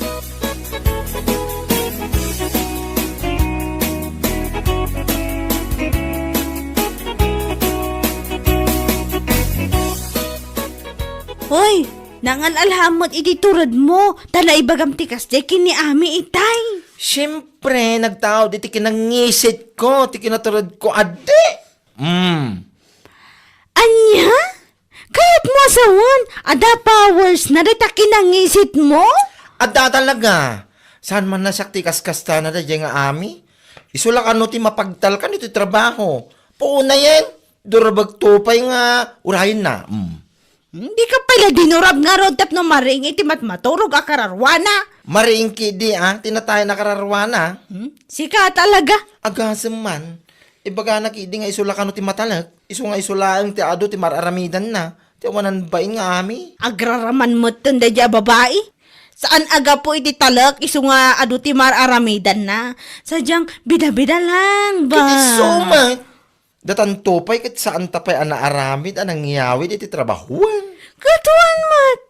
Hoy, nangal-alhammet iti turedmo, ta naibagam ti kasdiay ken ni Ami itay. Siempre, nagtaud iti kinangisitko, ti kinaturedko, adi. Mm. Ania? Kayatmo a sawen, adda powersna dayta kinangisitmo? Adda talaga. Saan man a siak ti kaskastana daydiay nga Ami? Isu la kano ti mapagtalkan iti trabaho. Puonayen, durabagto pay nga urayenna. Mm. Hmm, dika pay la dinurab ngarud tapno mariing iti matmaturog a kararwana. Mariing ketdi a, ti natayen a kararwana. Hmm? Sika talaga. Agasem man. Ibagana ketdi nga isu la kano ti matalek. Isu nga isu laeng ti adu ti mar-aramidanna. Ti awanan bain nga Ami. Agraraman metten daydiay a babai. Saan a gapu iti talek, isu nga adu ti mar-aramidanna. Sadiang bida-bida lang ba? Ket isu met. Datanto pay ket saanta pay a naaramid a nangyawid iti trabahoen. Ket wen met.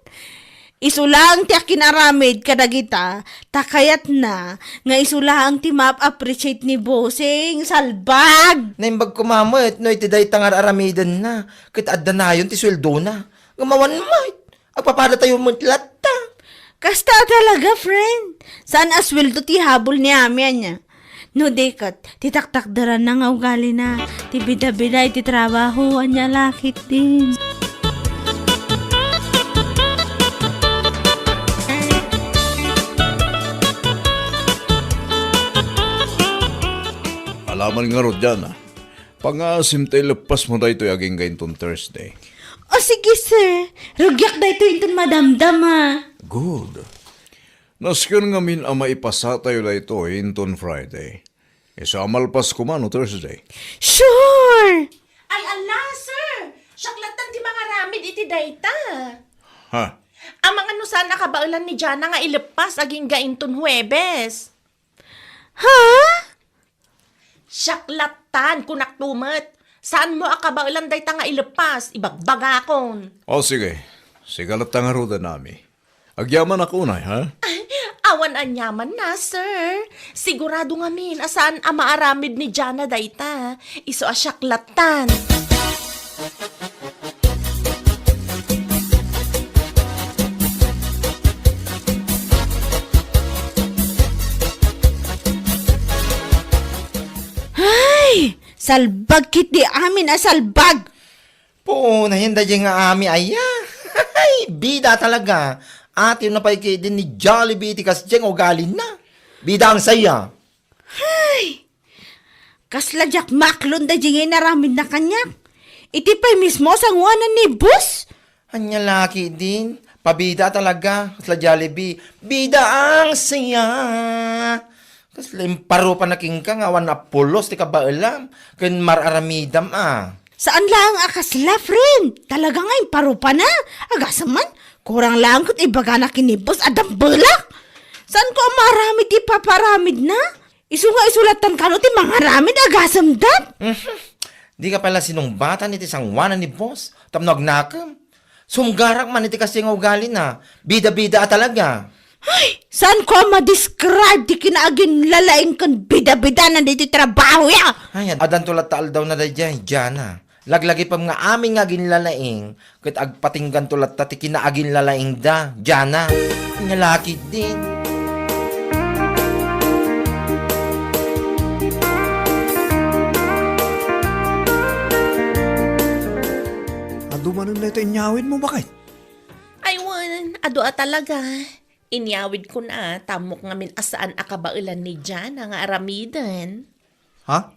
Isu laeng ti akinaramid kadagita, ta kayatna nga isu laeng ti maap-appreciate ni Bossing, salbag! Naimbag koma met no iti dayta nga ar-aramidenna, ket adda nayon ti sueldona. Ngem awan met, agpapadatayo met latta. Kasta talaga, friend. Saan a sueldo ti habol ni Ami, ania? No di ket, ti taktakderanna nga ugalina, ti bida-bida iti trabaho, ania la ketdin. Alaman ngarud, Jana. Pangaasim ta ileppasmo daytoy agingga inton Thursday. O, sige, sir. Rugiak daytoy inton madamdama. Good. Nasken ngamin a maipasatayo daytoy inton Friday. Isu a malpas koma no Thursday. Sure! Ay, ala, sir! Siak lattan ti mangaramid iti dayta. Ha? Amangan no saan a kabaelan ni Jana nga ileppas agingga inton Huwebes. Ha? Siak lattan, kunak met. Saanmo a kabaelan dayta nga ileppas, ibagbagakon. O, sige. Sika latta ngaruden, Ami. Agyamanak unay, ha? Ay, awan aniamanna, sir. Sigurado ngamin a saan a maaramid ni Jana dayta. Isu a siak lattan. Ay! Salbag ketdi amin a salbag! Puonayen daydiay nga Ami aya. Ay, bida talaga. Atiyna pay ketdin ni Jollibee iti kasdiay nga ugalina. Bida ang saya. Ay! Kasla diak maaklon daydiay nga inaramidna kaniak. Iti pay mismo a sangoanan ni boss. Ania la ketdin, pabida talaga, kasla Jollibee. Bida ang saya. Kasla imparupanak kenka nga awan a pulos ti kabaelam ken mar-aramidam a. Saan laeng a kasla, friend. Talaga nga imparupana. Agasem man, kurang laeng ket ibagana ken ni boss a dambelak. Saanko a maaramid ti ipapaaramidna? Isu nga isu lattan kano ti mangaramid, agasem dat? Mhm. Dika pay la sinungbatan iti sangoanan ni boss tapno agnakem. Sumgarak man iti kasdiay nga ugalina. Bida-bida a talaga. Ay, saanko a ma-describe ti kinaaginlalaing ken bida-bidana ditoy trabaho ya? Ay, ad-, addanto latta aldawna daydiay, Jana. Laglagipem nga amin nga aginlalaing, ket agpatingganto latta ti kinaaginlalaingda, Jana. Ania la ketdin. Adu manen Ti inyawidmo, baket? Ay, wen, adu a talaga. Inyawidkon a, ta ammok ngamin a saan a kabaelan ni Jana nga aramiden. Ha?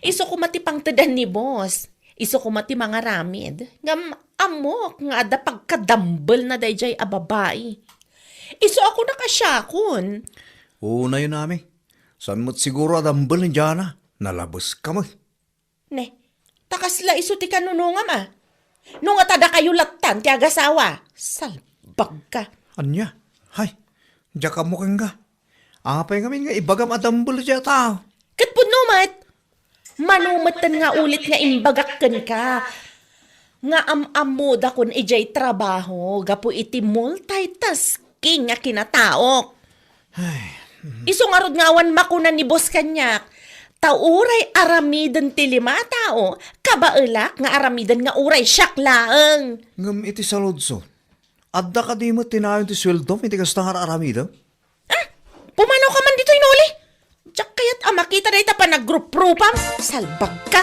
Isu koma ti pangtedan ni boss. Isu koma ti mangaramid. Ngem ammok nga adda pagkadambelna daydiay a babai. Isu a kunak a siakon. Unayen, Ami. Saan met siguro a dambel ni Jana? Nalabeska met. Ne, ta kasla isu ti kanunongam a. No ngata dakayo lattan ti agasawa, salbagka. Ania? Hay, diak ammo kenka. Apay ngamin nga ibagam a dambel dayta? Ket pudno met. Mano metten nga ulit nga imbagak kenka nga am-ammodakon idiay trabaho gapu iti multitasking nga kinataok. Ay, mhm. Isu ngarud nga awan makuna ni boss kaniak, ta uray aramiden ti lima a tao, kabaelak nga aramiden nga uray siak laeng. Ngem iti saludso, adda kadi met ti nayon ti sueldom iti kasta nga ar-aramidem? Ah, pumanaw ka man ditoy, Noli. Diak kayat a makita dayta panagruprupam. Salbagka.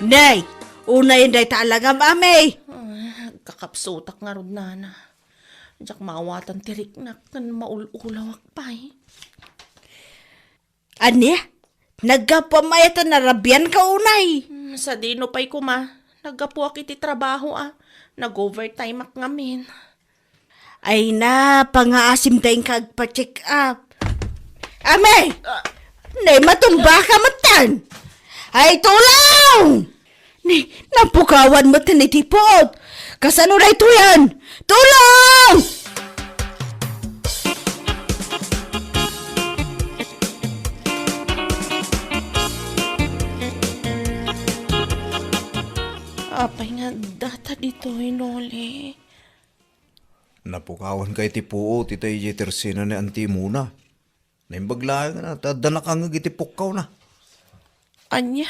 Nay, unayen dayta alagam, Ami. Ah, agkakapsutak ngarud, Nana. Diak maawatan ti riknak ken maul-ulawak pay. Ania? Naggapuam aya ta narabianka unay? Hmm, sadino pay koma? Naggapuak iti trabaho a. Nag-overtime-ak ngamin. Ay na, pangaasim ta inka agpa-check up. Ami! Ah. Nay, matumbaka metten! Ay, tulong! Ni, napukawan met iti puot. Kasano daytoyen? Tulong! Apay nga data ditoy, Noli? Napukawan ka iti puot, ita idiay tersena ni Auntie Mona. Naimbag laeng a, ta adda nakangngeg iti pukkawna. Ania?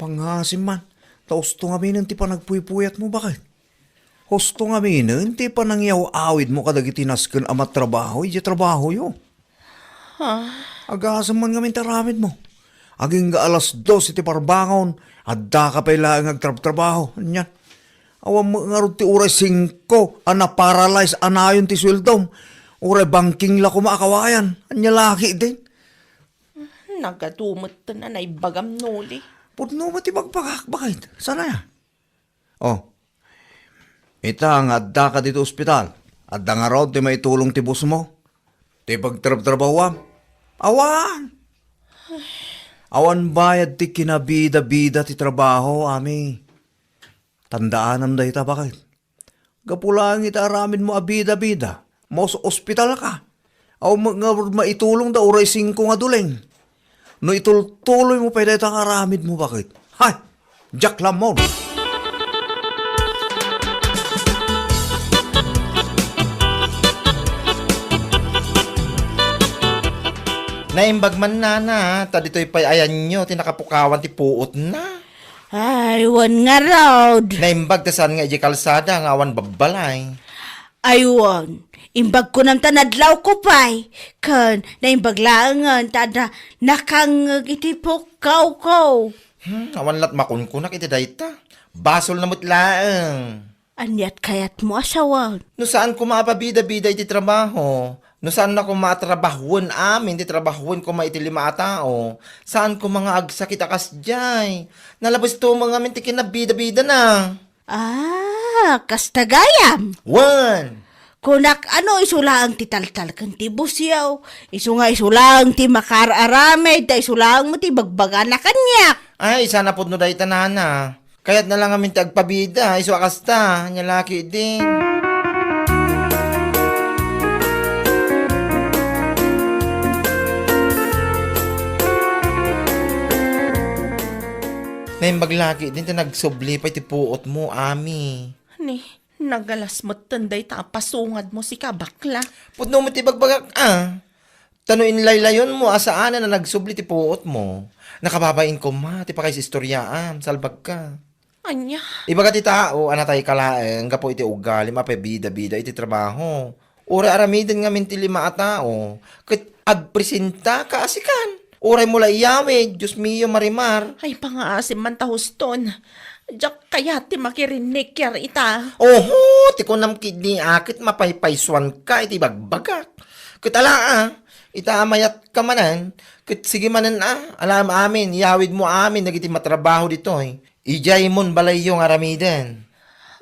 Pangngaasim man, ta husto ngaminen ti panagpuypuyatmo, baket? Husto ngaminen ti panangyaw-awidmo kadagiti nasken a matrabaho idiay trabahoyo. Ha? Agasem man ngamin ti aramidmo. Agingga alas dos iti parbangon, addaka pay laeng agtrabtrabaho. Ania? Awan met ngarud ti uray singko a naparalyze a nayon ti sueldom. Uray bangking la koma a kawayan. Ania la ketdin? Nagadu metten a naibagam, Noli. Pudno met ti bagbagak, baket? Saan aya? Oh. Ita nga addaka ditoy ospital. Adda ngarud ti maitulong ti bossmo? Ti pagtrabtrabahoam? Awan! Awan bayad ti kinabidabida ti trabaho, Ami. Tandaanam dayta, baket? Gapu laeng iti aramidmo a bidabida, maus-ospitalka. Awan met ngarud maitulongda uray singko nga duleng. No itultuloymo pay dayta nga aramidmo, baket? Hay! Diak lammon! Naimbag man, Nana, ta ditoy pay ayanyo ti nakapukawan ti puotna. Ay, wen ngarud. Naimbag ta saan nga idiay kalsada nga awan babbalay. Ay, wen. Imbag kunam ta nadlawko pay. Ken naimbag laengen ta adda nakangngeg iti pukkawko. Hmm, awan lat makunkunak iti dayta. Basolna met laeng. Aniat kayatmo a sawen? No saan koma a pabida-bida iti trabaho, no saanna koma a trabahoen amin ti trabahoen koma iti lima a tao, saan koma nga agsakit a kasdiay. Nalabesto met ngamin ti kinabida-bidana. Ah, kasta gayam? Wen! Kunak, ano isu laeng ti taltalken ti busyo? Isu nga isu laeng ti makaar-aramid, ta isu laeng met ti bagbagana kaniak. Ay, saan a pudno dayta, Nana. Kayatna la ngamin ti agpabida, isu a kasta, ania la ketdin. Naimbag la ketdin ta nagsubli pay ti puotmo, Ami. Ni, nagalas metten dayta a pasungadmo, sika, bakla. Pudno met ti bagbagak, a. Ta no inlaylayonmo a saanen a nagsubli ti puotmo, nakababain koma ti pakaisistoriaam, salbagka. Ania? Ibaga ti tao a natayka laeng gapu iti ugalim a pabida-bida iti trabaho. Uray aramiden ngamin ti lima a tao, ket agpresentaka a sikan. Uray mo la iyawid, Dios mio, Marimar. Ay, pangaasim man ta huston. Diak kayat ti makirinnikiar ita. Oho, ti kunam ketdi a ket mapaypaysuanka iti bagbagak. Ket ala a, ita a mayatka manen, ket sige manen a, alaem amin, iyawidmo amin dagiti matrabaho ditoy. Idiaymon balayyo nga aramiden.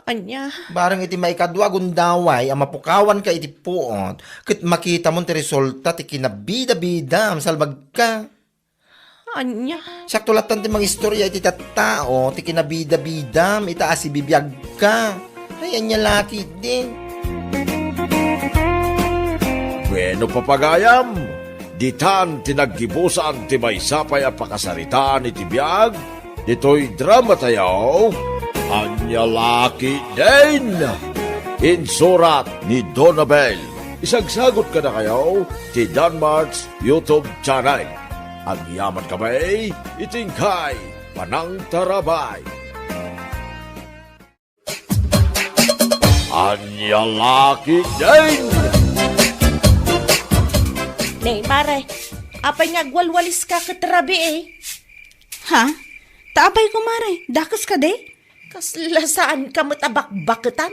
Ania? Bareng iti maikadua a gundaway a mapukawanka iti puot, ket makitamon ti resulta ti kinabidabidam, salbagka. Ania? Siakto lattan ti mangistorya iti tattao ti kinabidabidam ita a sibibiagka. Ay, ania la ketdin? Bueno, papagayam, ditan ti naggibusan ti maysa pay a pakasaritaan iti biag ditoy drama tayo, Ania la ketdin? Insurat ni Donabel. Isagsagot kadakayo ti Danmart's YouTube channel. Agyaman kami iti inkay panangtarabay. Ania la ketdin? Ne, mare, apay nga agwalwaliska ket rabii? Ha? Ta apay, kumare, dakes kadi? Kasla saanka met a bakbaketan?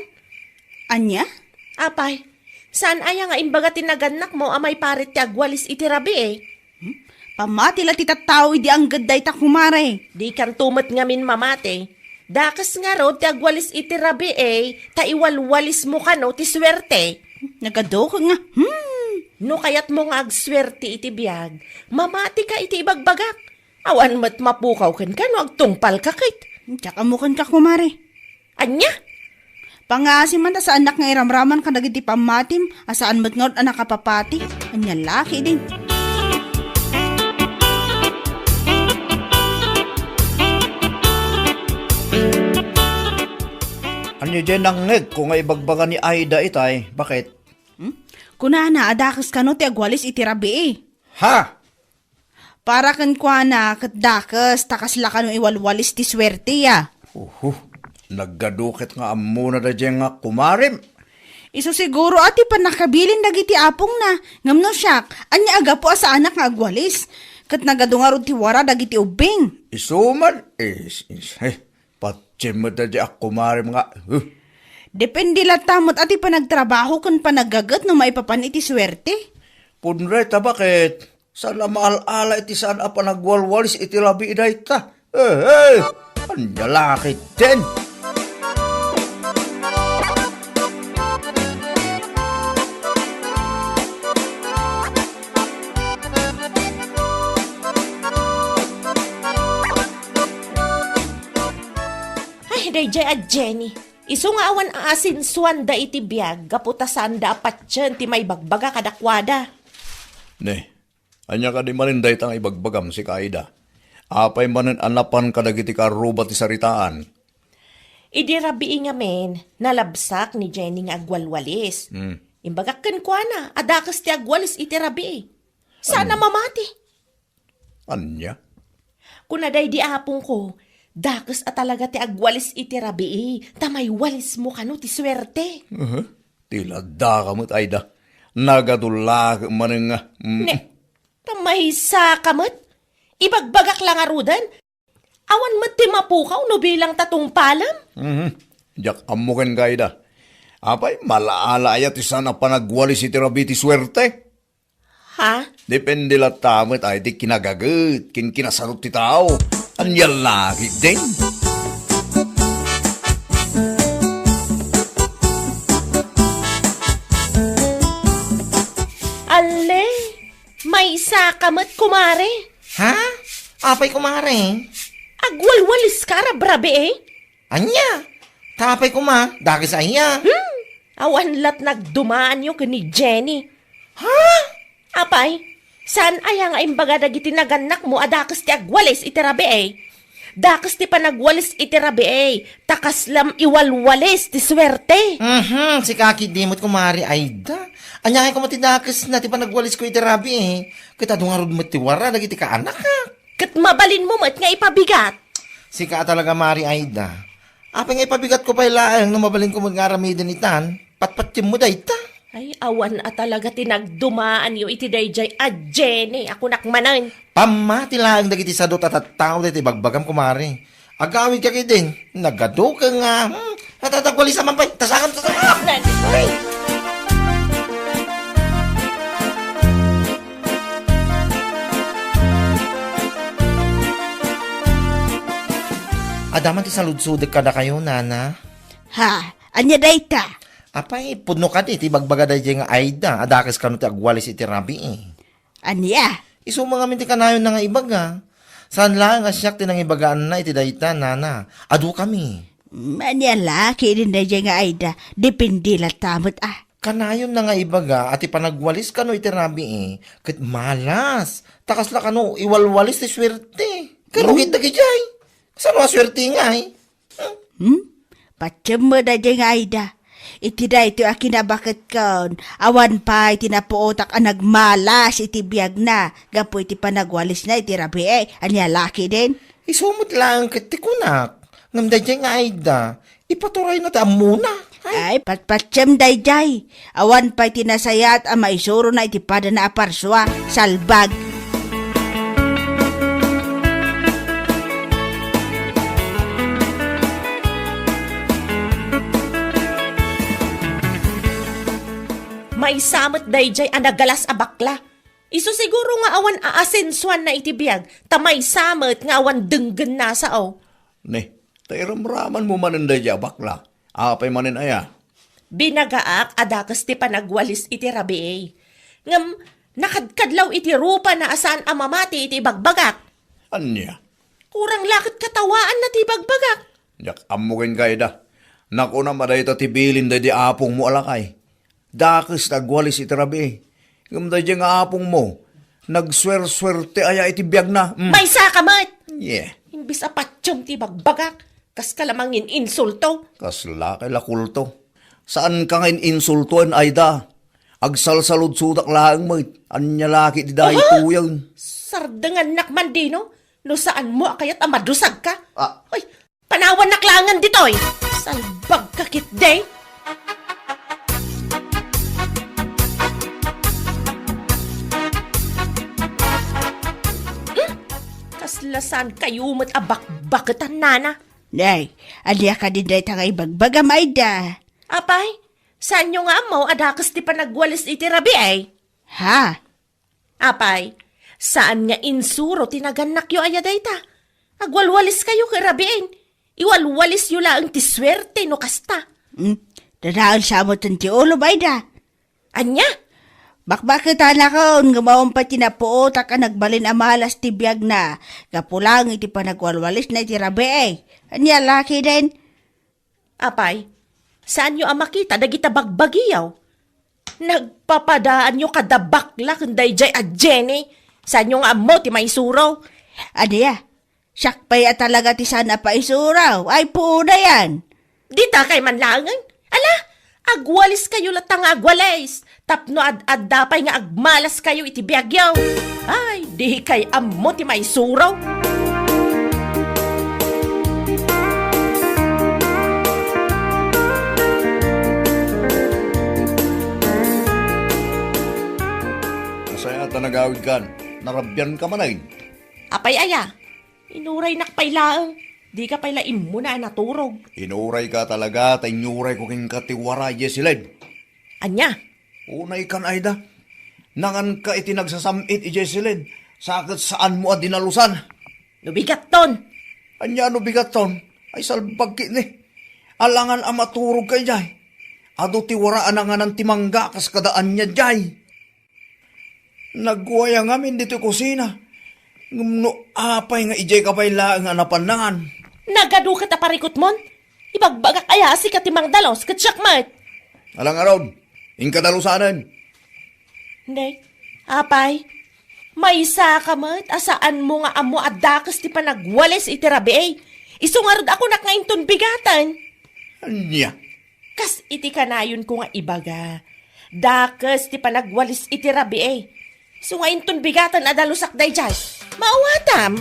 Ania? Apay, saan aya nga imbaga ti nagannakmo a maiparit ti agwalis iti rabii? Hmm? Pammati la ti tattao idi angged dayta, kumare. Dikanto met ngamin mamati. Dakes ngarud ti agwalis iti rabii, ta iwalwalismo kano ti suerte. Nagadu ket nga, hmm. No kayatmo nga agsuerte iti biag, mamatika iti ibagbagak. Awan met mapukaw kenka no agtungpalka ket. Diak ammo kenka, kumare. Ania? Pangaasim man ta saannak nga iramraman kadagiti pammatim a saan met ngarud a nakapapati. Ania la ketdin? Ania diay nangngegko nga ibagbaga ni Aida itay? Baket? Hmm? Kunana a dakes kano ti agwalis iti rabii. Ha? Para kenkuana ket dakes, ta kasla kano iwalwalis ti suerte, ya. Uhu, nagadu ket nga ammona daydiay nga kumarem. Isu siguro a ti pannakabilin dagiti apongna, ngem no siak, ania a gapu a saanak nga agwalis? Ket nagadu ngarud ti wara dagiti ubbing. Isu man, is, is, eh, patiem met daydiay a kumarem nga, huh. Depende latta met a ti panagtrabaho ken panaggaget no maipapan iti suerte. Pudno dayta, baket? Saan a maal-ala iti saan a panagwalwalis iti rabii dayta. Eh, eh! Ania la ketdin? Ay, daydiay a Jenny. Isu nga awan aasinsuanda iti biag gapu ta saanda a patien ti maibagbaga kadakuada. Ne, ania kadi manen dayta nga ibagbagam, sika Aida? Apay manen a napan kadagiti kaarruba ti saritaan? Idi rabii ngamin, nalabsak ni Jenny nga agwalwalis. Hmm. Imbagak kenkuana a dakes ti agwalis iti rabii. Saan a mamati. Ania? Kuna daydi apongko, dakes a talaga ti agwalis iti rabii, ta maiwalismo kano ti suerte. Aha. Ti laddaka met, Aida. Nagadu la ket manen nga, mm. Ne, ta maysa ka met? Ibagbagak la ngaruden? Awan met ti mapukaw no bilang ta tungpalem? Mhm. Diak ammo kenka, Aida. Apay, maal-ala aya ti saan a panagwalis iti rabii ti suerte? Ha? Depende latta met iti kinagaget ken kinasarot ti tao. Ania la ketdin? Alle, maysa ka met, kumare. Ha? Apay, kumare? Agwalwalis ka, rabrabii? Ania? Ta apay koma, dakes aya? Hmm? Awan lat nagdumaanyo ken ni Jenny. Ha? Apay, saan aya nga imbaga dagiti nagannakmo a dakes ti agwalis iti rabii? Dakes ti panagwalis iti rabii, ta kaslam iwalwalis ti suerte. Mhm, sika ketdi met, kumare Aida. Ania ngay koma ti dakesna ti panagwalisko iti rabii? Ket adu ngarud met ti wara dagiti kaanakak. Ket mabalinmo met nga ipabigat. Sika a talaga, Mari Aida. Apay nga ipabigatko pay laeng no mabalinko met nga aramiden itan? Patpatiemmo dayta. Ay, awan a talaga ti nagdumaanyo iti daydiay a Jenny a kunak manen. Pammati laeng dagiti sadu a tattao daytoy ibagbagam, kumare. Agawidka ketdin. Nagadu ka nga, hmm, natagwalisan man pay. Tasakam, tasakam. Ay! Adda man ti saludsodek kadakayo, nana. Ha? Ania dayta? Apay, pudno kadi ti ibagbaga daydiay nga Aida a dakes kano ti agwalis iti rabii. Ania? Isu man ngamin ti kanayonna nga ibaga. Saan laeng a siak ti nangibagaanna iti dayta, nana. Adukami. Mm, ania la ketdin daydiay nga Aida? Depende latta met, a. Kanayonna nga ibaga a ti panagwalis kano iti rabii ket malas. Ta kasla kano iwalwalis ti suerte. Karugi dagijay. Saan a suerte ngay? Hmm? Patiem met daydiay nga Aida. Iti daytoy a kinabaketkon, awan pay ti napuotak a nagmalas iti biagna gapu iti panagwalisna iti rabii. Ania la ketdin? Isu met laeng ket ti kunak. Ngem daydiay nga Aida, ipaturayna ti ammona. Ay. Ay, patpatiem daydiay. Awan pay ti nasayaat a maisurona iti padana a parsua. Salbag. Maysa met daydiay a nagalas a bakla. Isu siguro nga awan aasensuanna iti biag, ta maysa met nga awan denggenna a sao. Ne, ta iramramanmo manen daydiay a bakla. Apay manen aya? Binagaak a dakes ti panagwalis iti rabii. Ngem, nakadkadlaw iti rupana a saan a mamati iti ibagbagak. Ania? Kurang la ket katawaanna ti ibagbagak. Diak ammo kenka, Aida. Nakunam a dayta ti bilin daydi apongmo a lakay. Dakes ti agwalis iti rabii. Ngem daydiay nga apongmo, nagsuersuerte aya iti biagna. Mm. Maysaka met! Yeah. Imbes a patiem ti ibagbagak, kaska la mangin-insulto. Kasla kay la kulto. Saanka nga in-insultoen, Aida. Agsalsaludsodak laeng met. Ania la ketdi daytoyen? Aha! Sardengannak man dino, no saanmo a kayat a madusagka. Ah. Ay, panawannak laengen ditoy! Salbagka ketdi! Hmm? Kasla saankayo met a bakbaketan, nana? Nay, ania kadi dayta nga ibagbagam, Aida? Apay, saanyo nga ammo a dakes ti panagwalis iti rabii? Ha? Apay, saan nga insuro ti nagannakyo aya dayta? Agwalwaliskayo ket rabiin. Iwalwalisyo laeng ti suerte no kasta. Hmm, dadael sa metten ti ulo, Aida. Ania? Bakbaketanakon nga maupay ti napuotak a nagbalin a malas ti biagna gapu laeng iti panagwalwalisna iti rabii. Ania la ketdin? Apay, saanyo a makita dagita bagbagiyo? Nagpapadaanyo kada bakla ken daydiay a Jenny. Saanyo nga ammo ti maisuro? Ania? Siak pay a talaga ti saan a paisuro. Ay, puonayan. Dita kay man laengen. Ala, agwaliskayo latta nga agwalis. Tapno ad-adda pay nga agmalaskayo iti biagyo. Ay, dikay ammo ti maisuro. Nasayaat a nagawidkan. Narabianka manen. Apay aya? Inuraynak pay laeng. Dika pay la immuna a naturog. Inurayka talaga ta inyurayko kenka ti wara idiay siled. Ania? Unaykan, Aida. Nanganka iti nagsasam-it idiay siled, sa ket saanmo a dinalusan. No bigatton. Ania no bigatton? Ay, salbag ketdi. Alangan a maturogka idiay. Adu ti wara a nanganan ti mangga kas kada ania diay. Nagwaya ngamin ditoy kusina. Ngem no apay nga idiayka pay laeng a napan nangan? Nagadu ket a parikutmon? Ibagbagak aya a sika ti mangdalus ket siak met? Ala ngarud, inka dalusanen. Nay, apay, maysaka met a saanmo nga ammo a dakes ti panagwalis iti rabii. Isu ngarud a kunak nga inton bigaten. Ania? Kas iti kanayonko nga ibaga, dakes ti panagwalis iti rabii. Isu nga inton bigaten a dalusak daydiay. Maawatam!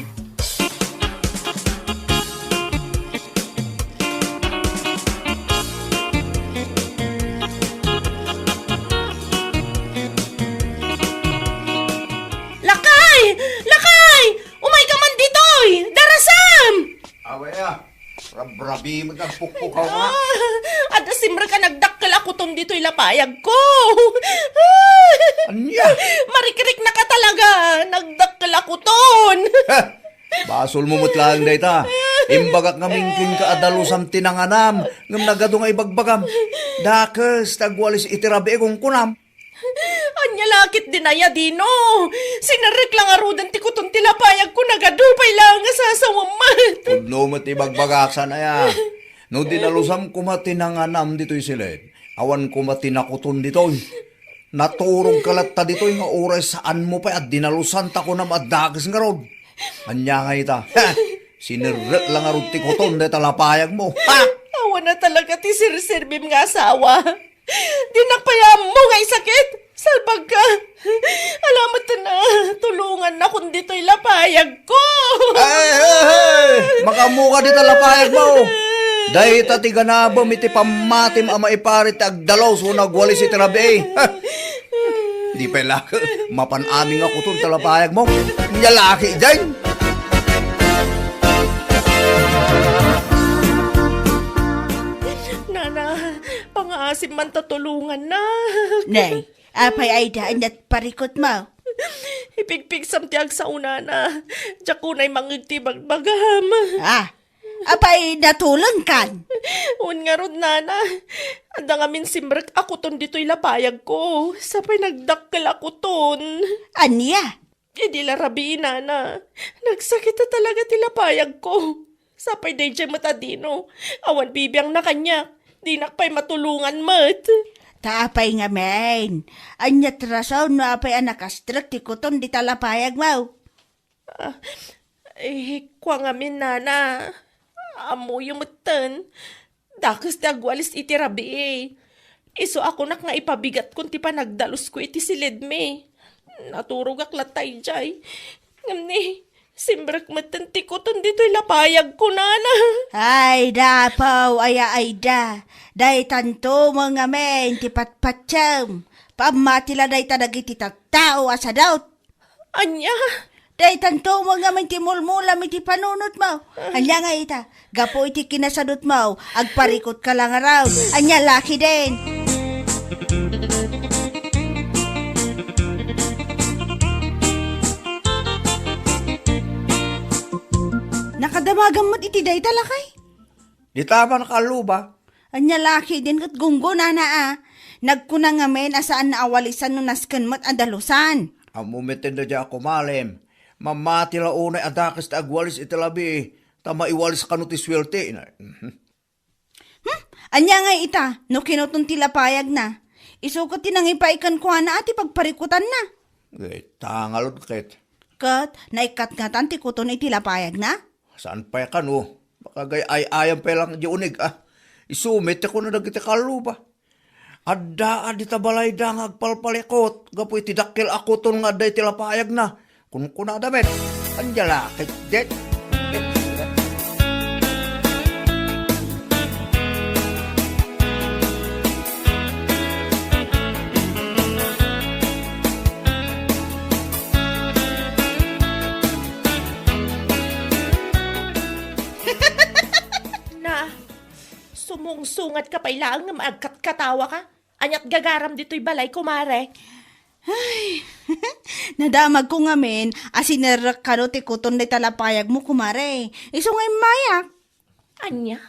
Di mo nagpukpukaw nga. Ah, adda simrek a nagdakkel a kuton ditoy lapayagko. Ah! Ania? Marikrik na ka talaga. Nagdakkel a kuton. Ha! Basolmo met laeng dayta. Imbagak ngamin kenka a dalusam ti nanganam, ngem nagadu nga ibagbagam. Dakes ti agwalis iti rabii, kunkunam. Ania la ketdin aya, Dino? Sinerrek la ngaruden ti kuton ti lapayagko, nagadu pay laeng a sasawem met. Pudno met ti ibagbagak, saan aya? No dinalusam koma ti nanganam ditoy siled, awan koma ti nakuton ditoy. Naturongka latta ditoy nga uray saanmo pay a dinalusan ta kunam a dakes ngarud. Ania nga ita? Ha! Sinerrek la ngarud ti kuton dayta lapayagmo. Ha! Awan a talaga ti serserbim nga asawa. Dinak pay ammo nga isakit. Salbagka. Ala met, tulongannakon ditoy lapayagko. Ay, ay, ay! Makaammoka dita lapayagmo. Dayta ti ganabem iti pammatim a maiparit ti agdalus wenno agwalis iti rabii. Ha! Di pay la mapan amin nga kuton ta lapayagmo. Nia la ketdin. Nana, pangaasim man ta tulongannak. Nay, apay Aida, ania ti parikutmo? Ipigpigsam ti agsao, Nana. Diak unay mangngeg ti ibagbagam. Ah, apay natulongkan? Wen ngarud, Nana. Adda ngamin simrek a kuton ditoy lapayagko. Sa pay nagdakkel a kuton. Ania? Idi la rabii, Nana, nagsakit a talaga ti lapayagko. Sa pay daydiay met a Dino, awan bibiangna kaniak, dinak pay matulongan met. Ta apay ngamin? Ania ti rason no apay a nakastrek ti kuton dita lapayagmo? Ah, eh, kua ngamin, Nana. Ammoyo metten. Dakes ti agwalis iti rabii. Isu a kunak nga ipabigatkon ti panagdalusko iti siledmi. Naturogak latta idiay. Ngem ni, simrek metten ti kuton ditoy lapayagko, Nana. Ay, dapaw, aya Aida. Daytanto met ngamin ti patpatiem. Pammati la dayta dagiti tattao a sadut. Ania? Daytanto met ngamin ti mulmulam iti panunotmo. Ania nga ita? Gapu iti kinasadutmo, agparikutka la ngarud. Ania la ketdin? Nakadamagam met iti dayta, lakay? Dita man, Kaluba. Ania la ketdin ket gunggonana a. Nagkuna ngamin a saanna a walisan no nasken met a dalusan. Ammo met daydiay a kumalem. Mamati la unay a dakes ti agwalis iti labi, ta maiwalis kano ti suwerte. Mhm. Hmm? Ania nga ita, no kinuton ti lapayagna? Isu ket ti nangipaay kenkuana a ti pagparikutanna. Ita ngarud ket. Ket, naikkatngatan ti kuton iti lapayagna? Saan pay kano? Makagay-ay-ayam pay lang di unig, ah. Isu met ti kuna dagiti Kaluba. Adda a dita balayda nga agpalpalikut gapu iti dakkel a kuton nga adda iti lapayagna. Kunkunada met, ania la ketdin? Na, sumungsungat ka pay laeng ngem agkatkatawa ka? Aniat gagaram ditoy balay, kumare? Ay, nadamagko ngamin a sinerrek kano ti kuton dayta lapayagmo, kumare. Isu nga immayak. Ania?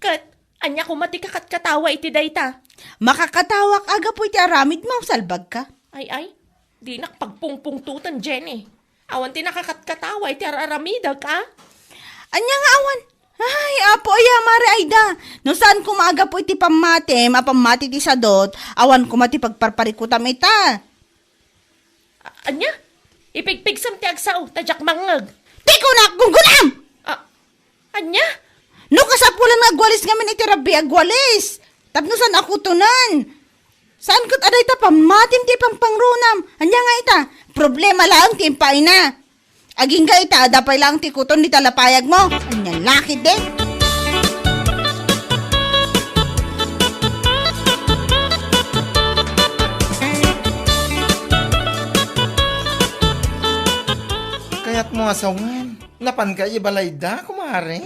Ket, ania koma ti kakatkatawa iti dayta? Makakatawak a gapu iti aramidmo, salbagka. Ay, ay, dinak pagpungpungtoten, Jenny. Awan ti nakakatkatawa iti ar-aramidek, a? Ania nga awan? Ay, Apo aya, Mare Aida, no saan koma a gapu iti pammatim a pammati ti sadut, awan koma ti pagparparikutam ita. A-, ania? Ipigpigsam ti agsao, ta diak mangngeg. Ti kunak, gunggonam! A-, ania? No kasapulan nga agwalis ngamin iti rabii, agwalis. Tapno saan a kutonen. Saan ket a dayta pammatim ti pangpangrunam. Ania nga ita? Problema laeng ti impaayna. Agingga ita, adda pay laeng ti kuton dita lapayagmo. Ania la ketdin? Kayatmo a sawen, napanka idiay balayda, kumare?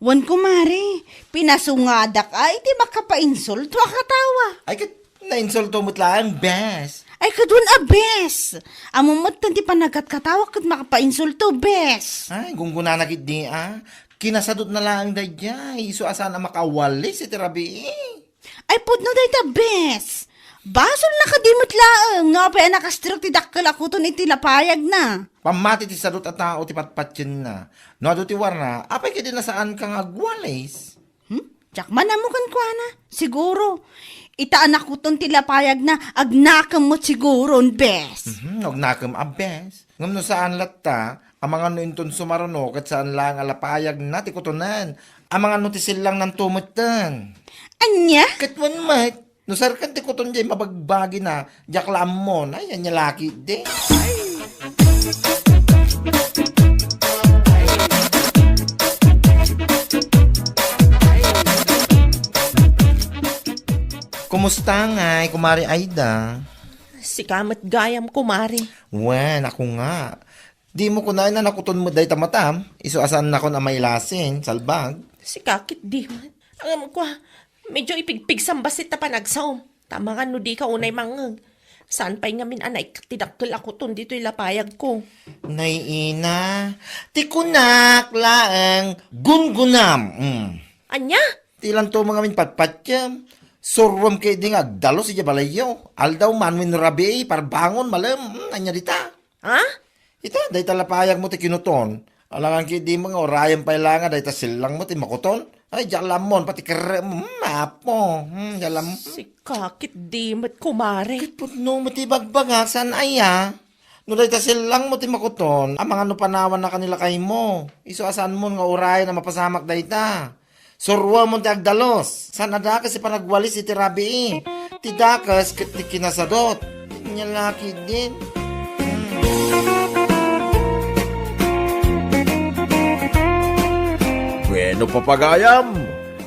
Wen, kumare, pinasungadak a iti makapainsulto a katawa. Ay, ket nainsulto met laeng, bes. Ay, kaduan a bes. Ammom metten ti panagkatkatawa ket makapainsulto, bes. Ay, gungguna na ketdi, a. Kinasadutna laeng daydiay, isu a saan a makawalis iti rabii. Ay, pudno dayta, bes. Basolna kadi met laeng no apay a nakastrek ti dakkel a kuton iti lapayagna. Pammati ti sadut a tao ti patpatienna. No adu ti warna, apay kadi nasaanka nga agwalis? Hmm? Diak man ammo kenkuana. Siguro, ita a nakuton ti lapayagna, agnakem met siguron, bes. Mhm, no agnakem a bes. Ngem no saan latta, amangan no inton sumaruno ket saan laeng a lapayagna ti kutonen. Amangan no ti sellangna metten. Ania? Ket wen met, no serken ti kuton diay mabagbagina, diak la ammon. Ay, ania la ketdi. Kumusta ngay, Kumare Aida? Sika met gayam, kumare. Wen, ako nga. Dimo kunaen a nakuton met dayta matam, isu a saannakon a mailasin, salbag. Sika ketdi met. Ngem kua, medyo ipigpigsam bassit ta panagsaom. Ta amangan no dika unay mangngeg. Saan pay ngamin a naikkat ti dakkel a kuton ditoy lapayagko. Nay ina, ti kunak laeng gungunam. Mm. Ania? Ti lanto mo ngamin patpatiem. Suruem ketdi nga agdalus idiay balayyo. Aldaw man wenno rabii, parbangon, malem. Mm, ania dita? Ha? Ita, dayta lapayagmo ti kinuton. Alangan ketdi nga urayem pay la nga dayta sellangmo ti makuton. Ay, diak la ammon, pati kerrem. Hmm, apo. Hmm, diak la am-, Sika ketdi met, kumare. Ket pudno met ti ibagbagak, saan aya? No dayta sellangmo ti makuton, amangan no panawanna kani lakaymo. Isu a saanmon nga urayen a mapasamak dayta. Suruemon ti agdalus. Saan a dakes ti panagwalis iti rabii. Ti dakes ket ti kinasadut. Ania la ketdin. Bueno, papagayam,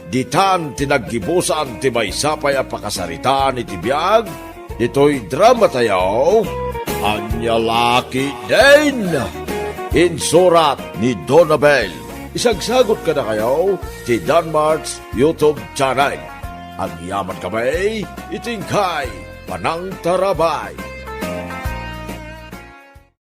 ditan ti naggibusan ti maysa pay a pakasaritaan iti biag ditoy dramatayo, Ania la ketdin? Insurat ni Donabel. Isagsagut kadakayo ti Danmart's YouTube channel. Agyaman kami iti inkay panangtarabay.